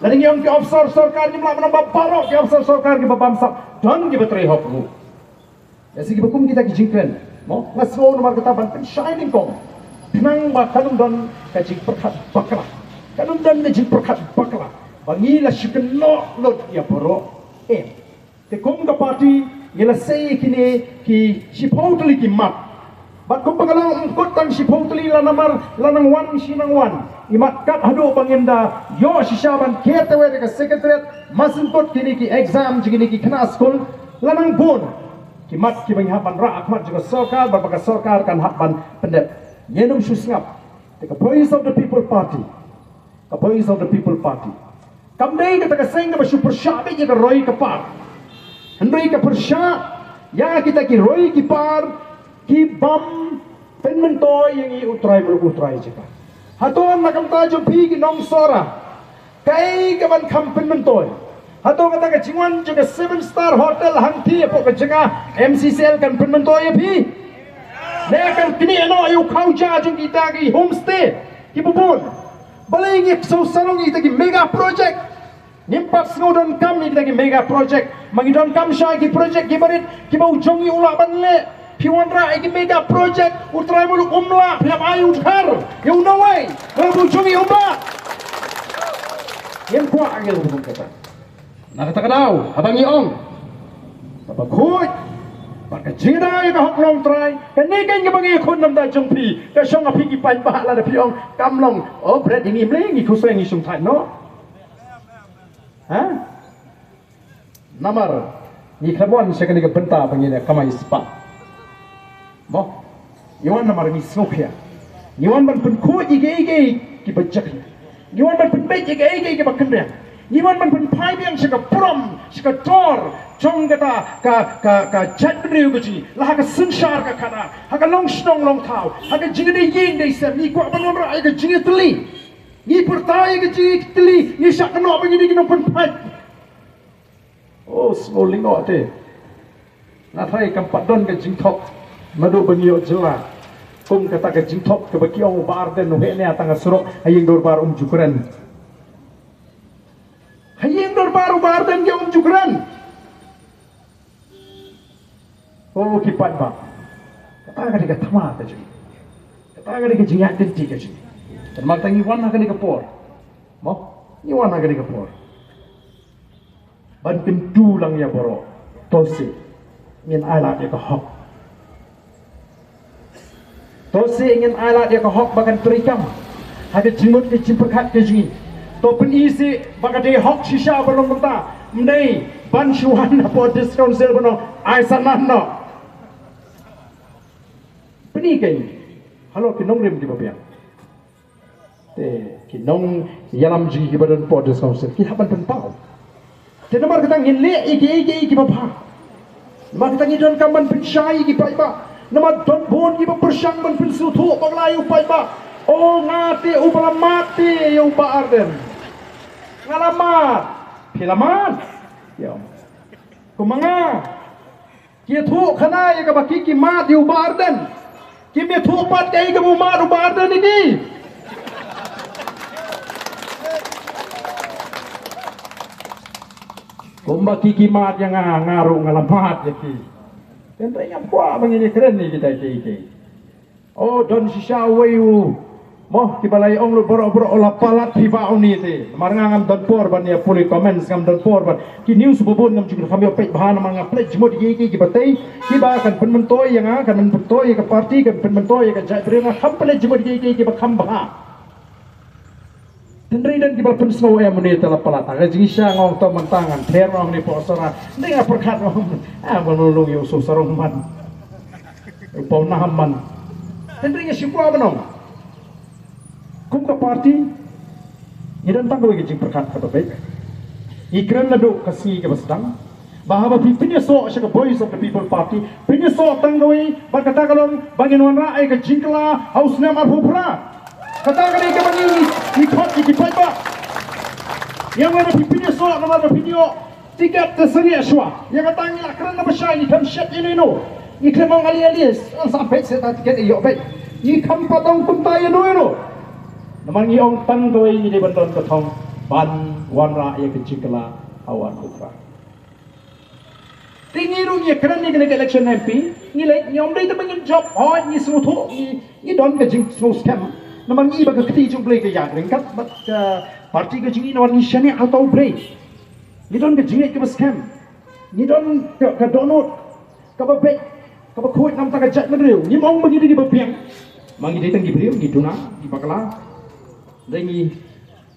Lada ngi ong ki officer sorkar, ngim lah ban ong ba baroh ki officer sorkar kiba bamsap don kiba trei hok ruh. Ïa, sa kiba kum kita ki jingkren, mo, nga sngew namar kata ban pynshai nyngkong, khnang ba kan ym don ka jingpyrkhat bakla. Kan ym don ka jingpyrkhat bakla ba ngi la shu kynnoh lut ïa baroh. Em. Te kum ka party ngi la sei ïa kine ki shiphew tylli ki mat. Bad kumba ka long, ym kut tang shiphew tylli, la namar la nang wan shi nang wan i mat, kat haduh ba ngin da ïoh shisha ban ker tawei da ka secretariat, masyngkut kine ki exam jong kine ki khynnah skul, la nang bun ki mat kiba ngi hap ban rah ha khmat jong ka sorkar, bad ba ka sorkar kan hap ban pyndep. Ngin ym shu sngap. Te ka Voice of the People Party, ka Voice of the People Party kam dei kata ka seng kaba shu pyrshah beit ïa ka roi ka par. Hynrei ka pyrshah ïa kita ki roi ki par ki bym pynmyntoi ïa ngi, U Trai muluk U Trai jaka. Hato na ka bynta jong phi ki nong Sohra, kaei kaban kham pynmyntoi? Hato kata ka jingwan jong ka seven star hotel hangtei hapoh ka jaka M C C L kan pynmyntoi ïa phi? Ne kan knieh noh ïa u khaw ja jong kita ki homestay kiba bun? Balei ngi shu sah long ïa kita ki mega project? Ngim pat sngew donkam ïa kita ki mega project. Ma ngi donkam sha ki project kiba rit kiba u jong ngi u lah ban leh. Phi wanrah ïa ki mega project, U Trai muluk um lah, phi hap ai u dkhar ïa u nongwei, ba u jong ngi um lah. Ngim kwah ïa u bun kata. Na kata ka daw, haba ngi ong kaba khuid bad ka jingda ïa ka hok nongtrai, kane keiñ kaba ngi ïakhun na bynta jong phi. Ka shong ha phi ki paidbah lada phi ong kam long, oh, bret ïa ngi, mlei ngi khuslai, ngi shongthait noh. Ha? Namar ngi khlem wan sha kane ka bynta ba ngin ïa kamai spah. Mo, ngi wan namar ngi sngewkhia. Ngi wan ban pynkhuid ïa kiei kiei kiba jaka. Ngi wan ban pynbeit ïa kiei kiei kiba kynriang. Ngi wan ban pynphai biang sha ka burom, sha ka dor jong kata ka, ka, ka jaitbynriew ka jong ngi, la ha ka synshar ka khadar, ha ka longshnong longthaw, ha ka jingïadei ïing dei sem. Ngi kwah ban wanrah ïa ka jingïatylli. Ngi pyrta ïa ka jingïatylli, ngi shah kynnoh ba ngi dei ki nongpynphai. Oh, sngewlyngngoh te. Nga tharai kam pat don ka jingthok naduh ba ngi ïoh jylla kum kata ka jingthok kaba ki ong u Bah Ardent u heh ne ïa tang ha surok, ha ïing dorbar um ju kren. Ha ïing dorbar u Bah Ardent ki ong um ju kren. Oh, ki paidbah. Kata ka dei ka thma ka jong ngi. Kata ka dei ka jingïaid lynti ka jong ngi. Te namar kata ngi wan ha kane ka por. Mo, ngi wan ha kane ka por ban kyntu lang ïa baroh. To seh ngin ailad ïa ka hok. To seh ngin ailad ïa ka hok ba kan treikam ha ka jingmut ka jingpyrkhat ka jong ngi. To pyni seh ba ka dei hok shisha ban long kumta. Ym dei ban shu wan hapoh District Council ban ong ai sa nan noh. Pyni keiñ halor ki nongrim kiba biang. Te ki nongïalam jong ngi kiba don hapoh District Council ki hap ban pynpaw. Te namar kata ngin leh ïa kiei kiei kiba bha. Namar kata ngi donkam ban pynshai ïa ki paidbah. Namar don bun kiba pyrshang ban pynsngewthuh bakla ïa u paidbah. O nga te uba la mad te ïa u Bah Ardent. Nga la mad. Phi la mad? Ïa. Kumba nga ki ïathuh khana ïa kaba ki, ki mad ïa u Bah Ardent. Kim ïathuh pat kaei kaba u mad u Bah Ardent ïa ki. Kumba ki, ki mad ïa nga, nga ruh nga la mad ïa ki. Hynrei ngam kwah ba ngin ïakren ïa kita kiei kiei. O, don shisha uwei u, mo, kiba la ong lut baroh baroh, o la palat phi bah une te. Namar nga ngam don por ban ïa pule comments, ngam don por ban. Ki news ba bun ngam ju kham ïoh peit bha namar nga pynleit jingmut ïa kiei kiei kiba tei, kiba kan pynmyntoi ïa nga, kan pynmyntoi ïa ka party, kan pynmyntoi ïa ka jaitbynriew, nga kham pynleit jingmut ïa kiei kiei kiba kham bha. Hynrei don kiba la pynsngew em une te la palat. Ka jingshisha nga ong to mynta ngan ther nga ong ne poh Sohra. Hynrei nga pyrkhat nga ong, ah, ban long ïa u Sohra sarong man. U Pawnam man. Hynrei nga shu kwah ban ong, kum ka party ngi don tang kawei ka jingpyrkhat kaba beit. Ngi kren naduh ka sngi kaba sdang. Ba haba phi pynïasoh sha ka Voice of the People Party, pynïasoh tang kawei, bad kata ka long ba ngin wanrah ïa ka jingkylla ha u snem arphew phra. Kata ka dei kaba ngi, ngi khot ïa ki paidbah. Ïa nga ba phi pynïasoh namar ba phi ïoh tiket te sangeh shuwa. Ïa kata ngi la kren na ba shai, ngi khlem shet ïano ïano. Ngi khlem ong ali ali, sa peit sa ta tiket ïoh peit. Ngi kham pat ong kumta ïa no ïa no. Namar ngi ong tang kawei ngi dei ban don ka thong ban wanrah ïa ka jingkylla ha u Trai. Te ngi ruh ngi kren ïa kane ka election M P, ngi leh ngi ong dei te ba ngin jop, hooid ngi sngewthuh, ngi, ngi don ka jingsngewskhem. Namar ngi ba ka kti jong U Blei ka ïaid ryngkat bad ka party ka jong ngi namar ngi shaniah ha uta U Blei. Ngi don ka jingngeit kaba skhem. Ngi don ka, ka dohnud kaba beit, kaba khuid na ka bynta ka jaitbynriew. Ngim ong ba ngi dei kiba biang. Ma ngi dei tang ki briew, ngi duna, ngi bakla. Dei ngi,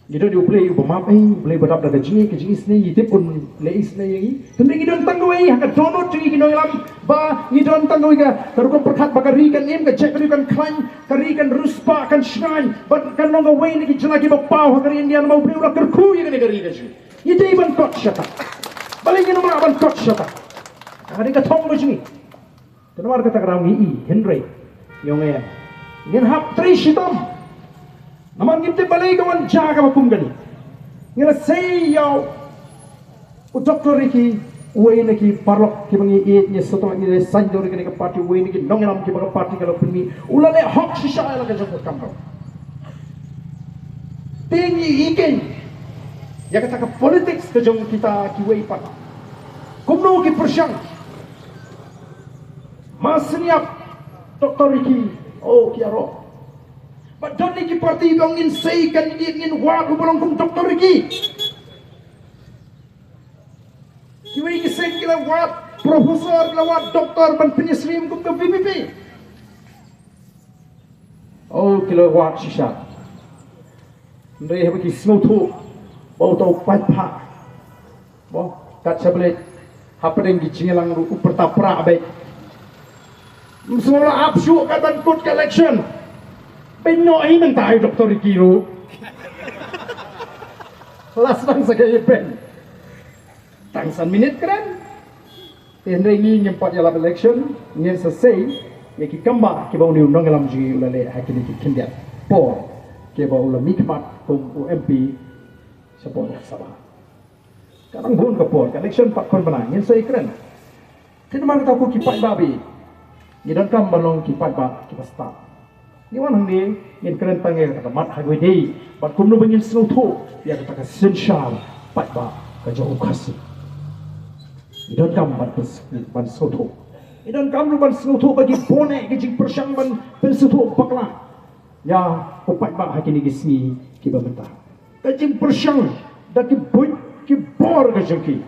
ngi don ïa U Blei uba map, eh, U Blei ba dap da ka jingngeit, ka jingisynei, ngi tip un leh isynei ïa ngi. Hynrei ngi don tang kawei ha ka dohnud jong ngi ki nongïalam ba ngi don tang kawei ka, ka rukom pyrkhat ba ka ri kan im, ka jaitbynriew kan khlaiñ, ka ri kan riewspah, kan shngaiñ, bad kan long kawei na ki jylla kiba paw ha ka ri India, namar U Blei u la kyrkhu ïa kane ka ri ka jong ngi. Ngi dei ban kot shata. Balei ngin ym lah ban kot shata? Ka dei ka thong ka jong ngi. Te namar kata ka daw ngi i, hynrei, ïa nga ïa, ngin hap trei shitom. Namar ngim tip balei ka wan jia kaba kum kane. Ngi la sei ïa u Doctor Ricky, uwei na ki paralok kiba ngi ïeit, ngi sngewthuh, ngi la saiñdur ïa kane ka party, uwei na ki nongïalam kiba ka party ka la pynmih, u la leh hok shisha ïa la ka jong ka kamram. Te ngi i kein ïa kata ka politics ka jong kita kiwei pat. Kumno ki pyrshang. Masniap, Doctor Ricky, oh, ki ïaroh. Bad don ne ki party ba ong ngin sei candidate, ngin wad uba long kum Doctor Ricky. Kiwei ki seng ki la wad professor, ki la wad doctor ban pynïasyriem kum ka V P P. Oh, ki la wad shisha. Hynrei haba ki sngewthuh ba uta u paidbah, mo, kat sha ba leit hapdeng ki jingïalang ruh u pyrta pra beit. Ym sngewlah ap shuh kat ban kut ka election. Beiñ noh hi mynta ïa u Doctor Ricky ruh. Last dang sa ka ïa beiñ. Tang san minit kren. Te hynrei ngi ngim pat ïalap election, ngin sa sei ïa ki kambah kiba une u nongïalam jong ngi u la leh ha kine ki khyndiat por kiba u la mihkhmat kum u M P shapoh Lok Sabha. Ka dang bun ka por, ka election pat khun bnai, ngin sa ïakren. Te namar kata ko ki paidbah ba ïeit, ngi donkam ban long ki paidbah kiba stad. Ngi wan hangne ngin kren tang ïa kata ka mat ha kawei de, bad kumno ba ngin sngewthuh ïa kata ka synshar paidbah ka jong u Khasi. Ngi donkam ban pys-, ban sngewthuh. Ngi donkam ruh ban sngewthuh ba ki bun eh ki jingpyrshang ban pynsngewthuh bakla ïa u paidbah ha kine ki sngi kiba mynta. Ka jingpyrshang da ki buit ki bor ka jong ki.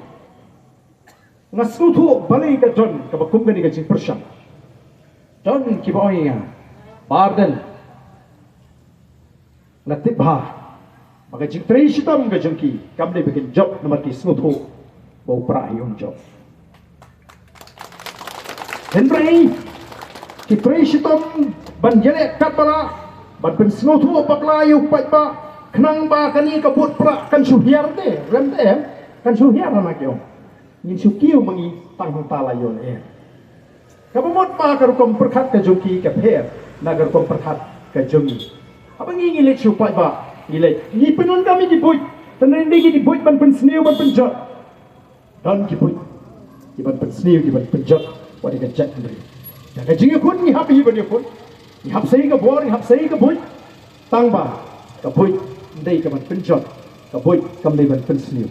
Nga sngewthuh balei ka don kaba kum kane ka jingpyrshang. Don kiba ong ïa nga, Bah Ardent, nga tip bha ba ka jingtrei shitom ka jong ki kam dei ba kin jop namar ki sngewthuh ba u Prah hi um jop. Hynrei ki trei shitom ban ïaleh katba lah ban pynsngewthuh bakla ïa u paidbah khnang ba kane ka vote Prah kan shu hiar te, rem te em, kan shu hiar, na ki ong. Ngin shu kiew ma ngi tang hangta la ïoh lyer. Kaba mut ba ka rukom pyrkhat ka jong ki ka pher na ka rukom pyrkhat ka jong ngi. Haba ngi ngi leit sha u paidbah, ngi leit, ngi pyndonkam ïa ki buit. Tang dei ngi ki buit ban pynsniew, ban pynjot. Don ki buit ki ban pynsniew, ki ban pynjot wat ïa ka jaitbynriew. Da ka jingïakhun ngi hap hi ban ïakhun. Ngi hap sei ka bor, ngi hap sei ka buit. Tang ba ka buit ym dei ka ban pynjot, ka buit kam dei ban pynsniew.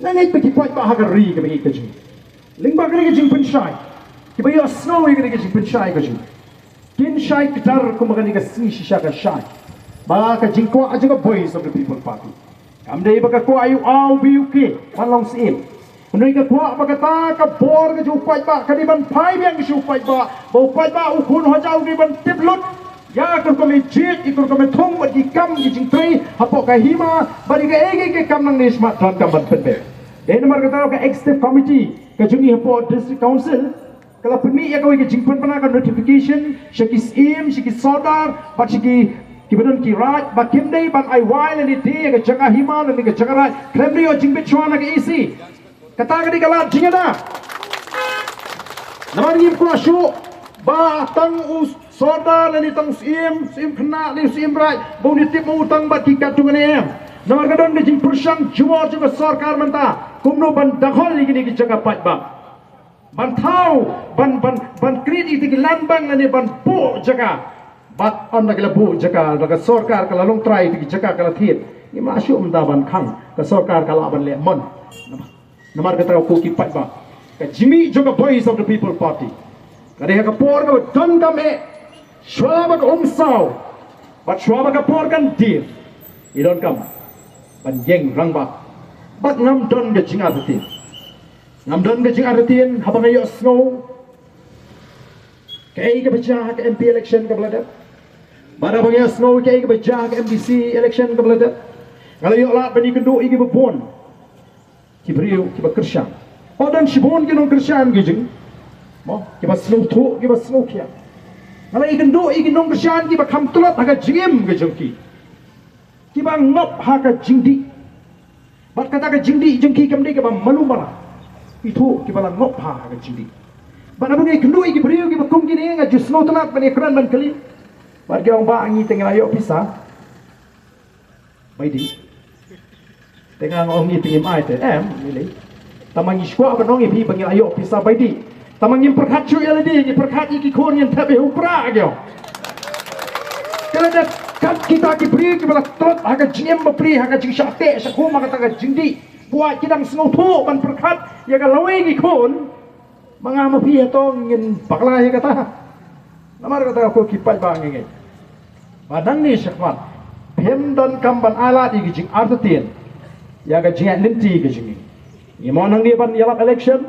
Nga ngeit ba ki paidbah ha ka ri kaba ïeit ka jong ngi, lyngba kane ka jingpynshai, kiba ïohsngew ïa kane ka jingpynshai ka jong ngi, kin shai kdar kumba kane ka sngi shisha ka shai, ba ka jingkwah jong ka Voice of the People Party kam dei ba ka kwah ïa u A, u B, u K ban long syiem. Hynrei ka kwah ba kata ka bor ka jong u paidbah ka dei ban phai biang sha u paidbah, ba u paidbah u khun u hajar u dei ban tip lut ïa ka rukom ïa jied, ïa ka rukom ïa thung bad ki kam ki jingtrei hapoh ka hima bad ïa kaei kaei ka kam nangne shakhmat donkam ban pynbeit. Dei namar kata ka Executive Committee ka jong ngi hapoh District Council ka la pynmih ïa kawei ka jingpynbna ka notification sha ki syiem, sha ki sordar bad sha ki, kiba don ki raid ba kim dei ban ai wai lane die ïa ka jaka hima lane ka jaka raid khlem da ïoh jingbit shuwa na ka E C. Kata ka dei ka lad jingïada. Namar ngim kwah shuh ba tang u sordar lane tang u syiem, syiem khynnah lane u syiem raid, ba un ïatip ma u tang bad ki katto katne em. Namar ka don ka jingpyrshang jubor jong ka sorkar mynta kumno ban dakhol ïa kine ki jaka paidbah. Ban thaw, ban, ban, ban create ïa ki land bank lane ban buh jaka. Bad ynda ka la buh jaka, da ka sorkar ka la long trai, te ki jaka ka la thied. Ngim lah shuh mynta ban khang, ka sorkar ka lah ban leh mon. Namar kata ko ki paidbah, ka jingmih jong ka Voice of the People Party ka dei ha ka por kaba donkam eh, shuwa ba ka umsaw bad shuwa ba ka por kan dier. Ngi donkam ban ïeng rangbah. Bad ngam don ka jingartatien, ngam don ka jingartatien haba nga ïohsngew kaei kaba jia ha ka M P election kaba la dep. Bad haba nga ïohsngew kaei kaba jia ha ka M D C election kaba la dep, nga la ïoh lad ban ïakynduh ïa kiba bun ki briew kiba kyrshan. Ba don shibun ki nongkyrshan ki jong, mo, kiba sngewthuh, kiba sngewkhia. Nga la ïakynduh ïa ki nongkyrshan kiba kham tlot ha ka jingim ka jong ki, kiba ngop ha ka jingdih. Bad kata ka jingdih jong ki kam dei kaba malu mara. Ithuh kiba la ngop ha ka jingdih. Bad haba nga ïakynduh ïa ki briew kiba kum kine, nga ju sngewtynnat ban ïakren ban kylli. Bad ki ong, "Bah, ngi te ngi la ïoh pisa bai dih." Te nga ong, "Ngi te ngim ai te." "Em, ngi lei." "Tangba ngi shu kwah ban ong ïa phi ba ngi la ïoh pisa bai dih. Tangba ngim pyrkhat shuh ïa lade, ngi pyrkhat ïa ki khun, ngin thep ïa u prah," ki ong. Te lada kat kita ki briew kiba la tlot ha ka jingim bapli, ha ka jingshah teh shah khum, ha kata ka jingdih, ba ki dang sngewthuh ban pyrkhat ïa ka lawei ki khun, ma nga ma phi hato ngin bakla ïa kata? Namar kata ko ki paidbah, ngi ngeit ba nangne shakhmat phim donkam ban ai lad ïa ka jingartatien ïa ka jingïaid lynti ka jong ngi. Ngi mon hangne ban ïalap election,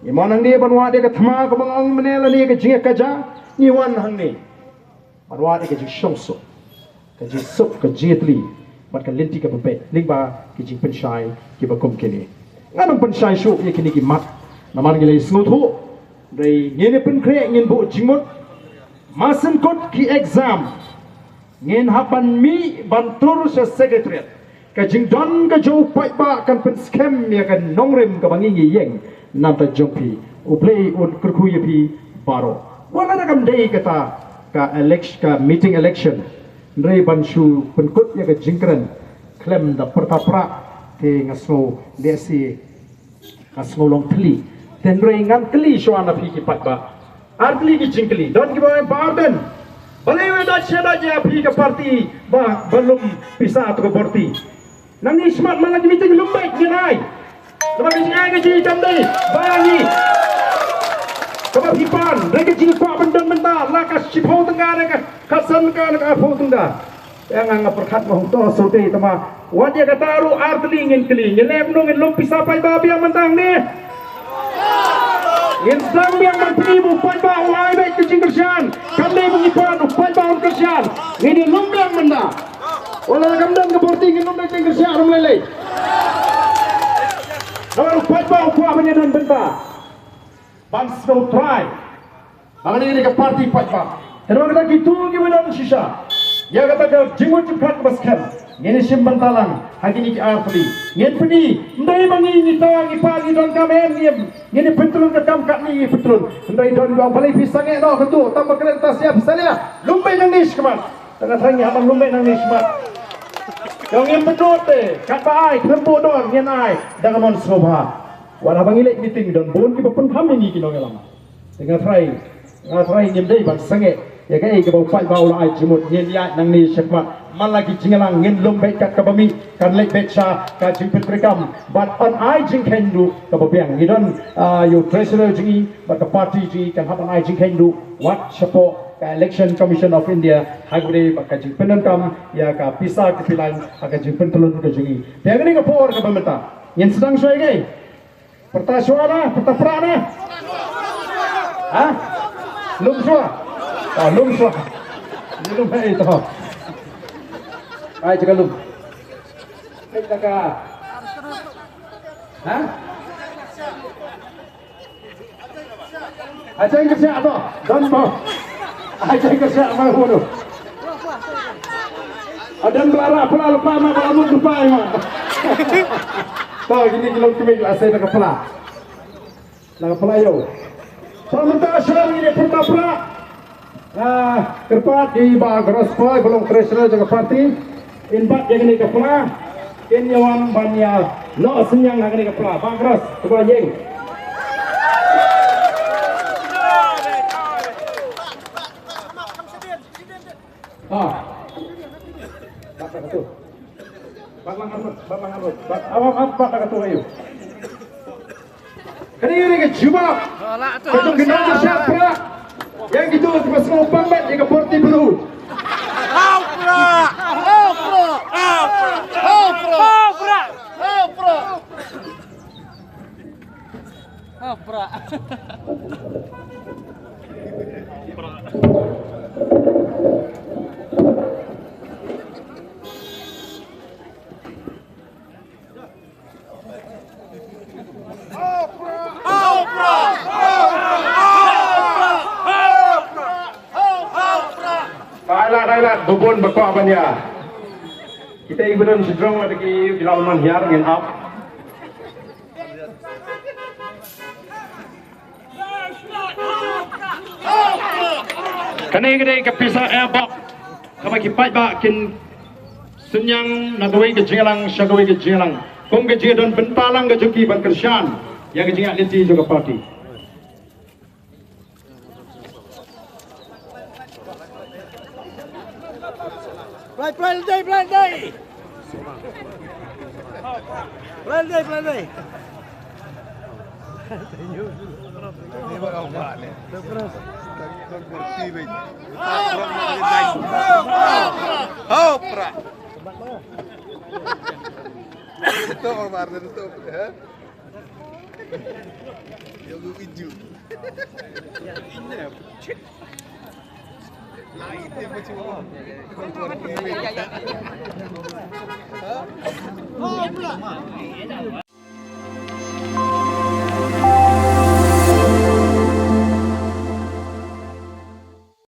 ngi mon hangne ban wad ïa ka thma kaba nga ong mynne lane ka jingïakajia. Ngi wan hangne ban wad ïa ka jingshongsuk, ka jingsuk, ka jingïatylli bad ka lynti kaba beit lyngba ki jingpynshai kiba kum kine. Ngan ym pynshai shuh ïa kine ki mat namar ngi la sngewthuh. Hynrei ngin ïa pynkhreh, ngin buh jingmut. Masynkut ki exam ngin hap ban mih ban tur sha secretariat. Ka jingdon ka jong u paidbah kan pynskhem ïa ka nongrim kaba ngi ngi ïeng na bynta jong phi. U Blei un kyrkhu ïa phi baroh. Wat la da kam dei kata ka elec-, ka meeting election, hynrei ban shu pynkut ïa ka jingkren khlem da pyrta prah, te nga sngew lehse ka sngew long thylli. Te hynrei ngan kylli shuwa na phi ki paidbah ar tylli ki jingkylli. Don kiba ong, "Bah Ardent, balei wei da sha da ïa phi ka party ba, ba lum pisa to ka party?" Nangne shakhmat man la ki meeting lum beit ngin ai. Kaba ka jingai ka jingkam dei ba ngi, kaba phi pan, dei ka jingkwah ban don mynta, la ka shiphew tyngka ne ka khatsan tyngka ne ka arphew tyngka. Ïa nga nga pyrkhat ma hangto shuh te, tangba wat ïa kata ruh ar tylli ngin kylli. Ngin leh kumno, ngin lum pisa paidbah biang mynta hangne? Ngin sdang biang ban pyni ba u paidbah u ai beit ka jingkyrshan. Kam dei ba ngi pan, u paidbah un kyrshan. Ngin ïa lum biang mynta. Wat la kam don ka party, ngin lum da ka jingkyrshan ruh ym lei lei. Namar u paidbah u kwah ban ïadon bynta ban sngewthuh ba ngi dei ka party paidbah. Te namar kata kito kiba don shisha ïa kata ka jingmut jingpyrkhat kaba skhem, ngin ïa shim bynta lang ha kine ki ar tylli. Ngin pyni, ym dei ba ngi, ngi ta ngi pat ngi donkam, em, ngin, ngin ïa pyntlun ka kam katne ngi pyntlun. Ym dei don ba balei phi sangeh noh kato, tang ba kren ta sia phi salia. Lum beit nangne shakhmat. Tang nga thrang ngi hap ban lum beit nangne shakhmat. Ïa ngim pynlut te, katba ai khlem buh dor ngin ai da ka mon sngewbha. Wat haba ngi leit meeting don bun kiba pynkham ïa ngi ki nongïalam. Te nga thrang, nga thrang ngim dei ban sangeh ïa kaei kaba u paidbah u la ai jingmut. Ngin ïaid nangne shakhmat, man la ki jingïalang ngin lum beit kat kaba mih, kan leit beit sha ka jingpyntreikam bad yn ai jingkheiñ duh kaba biang. Ngi don, ah, ïa u treasurer jong ngi bad ka party jong ngi kan hap ban ai jingkheiñ duh wat shapoh ka Election Commission of India ha kaba ïadei bad ka jingpyndonkam ïa ka pisa ka pylliang ha ka jingpyntlun ka jong ngi. Te ha kane ka por kaba mynta ngin sdang shuwa ïa kaei? Pyrta shuwa na, pyrta prah na. Ha? Lum shuwa. Ah, lum shuwa. Lum, eh, to. Ai, jaka lum. Ai, jaka. Ha? Ai, jaka siap to. Don mo. Ai, jaka siap mo, mo. Adan belara pela lepa ma, belamut lepa ma. To, kini ki longkmie la sei na ka pela. Na ka pela ïoh. To mynta shuwa ngi pynta pela. Ah, kyrpad ïa i Bah Gross Poi, ba long treasurer jong ka party. In bat ïa kane ka pela. In ïa wan ban ïa noh synñiang ha kane ka pela. Bah Gross, to ba ïeng. Ah. Bat la katu. Bat la ngarut, bat la ngarut. Bat, awak, bat la katu ayu. Kane ka dei ka jubab. Ka jong ki nongkyrshan Prah. Ïa kito kiba sngewbang bad ïa ka party Blue. Hau Prah! Hau Prah! Hau Prah! Hau Prah! Hau Prah! Hau Prah! Dei lad, dei lad, ba bun ba kwah ban ïa. Kita i ba don shajrong lada ki, ki la wan hiar ngin ap. Kane ka dei ka pisa airbox kaba ki paidbah kin synñiang na kawei ka jingïalang sha kawei ka jingïalang. Kum ka jingdon bynta lang ka jong ki ban kyrshan ïa ka jingïaid lynti jong ka party. Play, play, play, play, play. Play, play, play, play. Hopra. Ito, Omar, ito, ha? Yung video.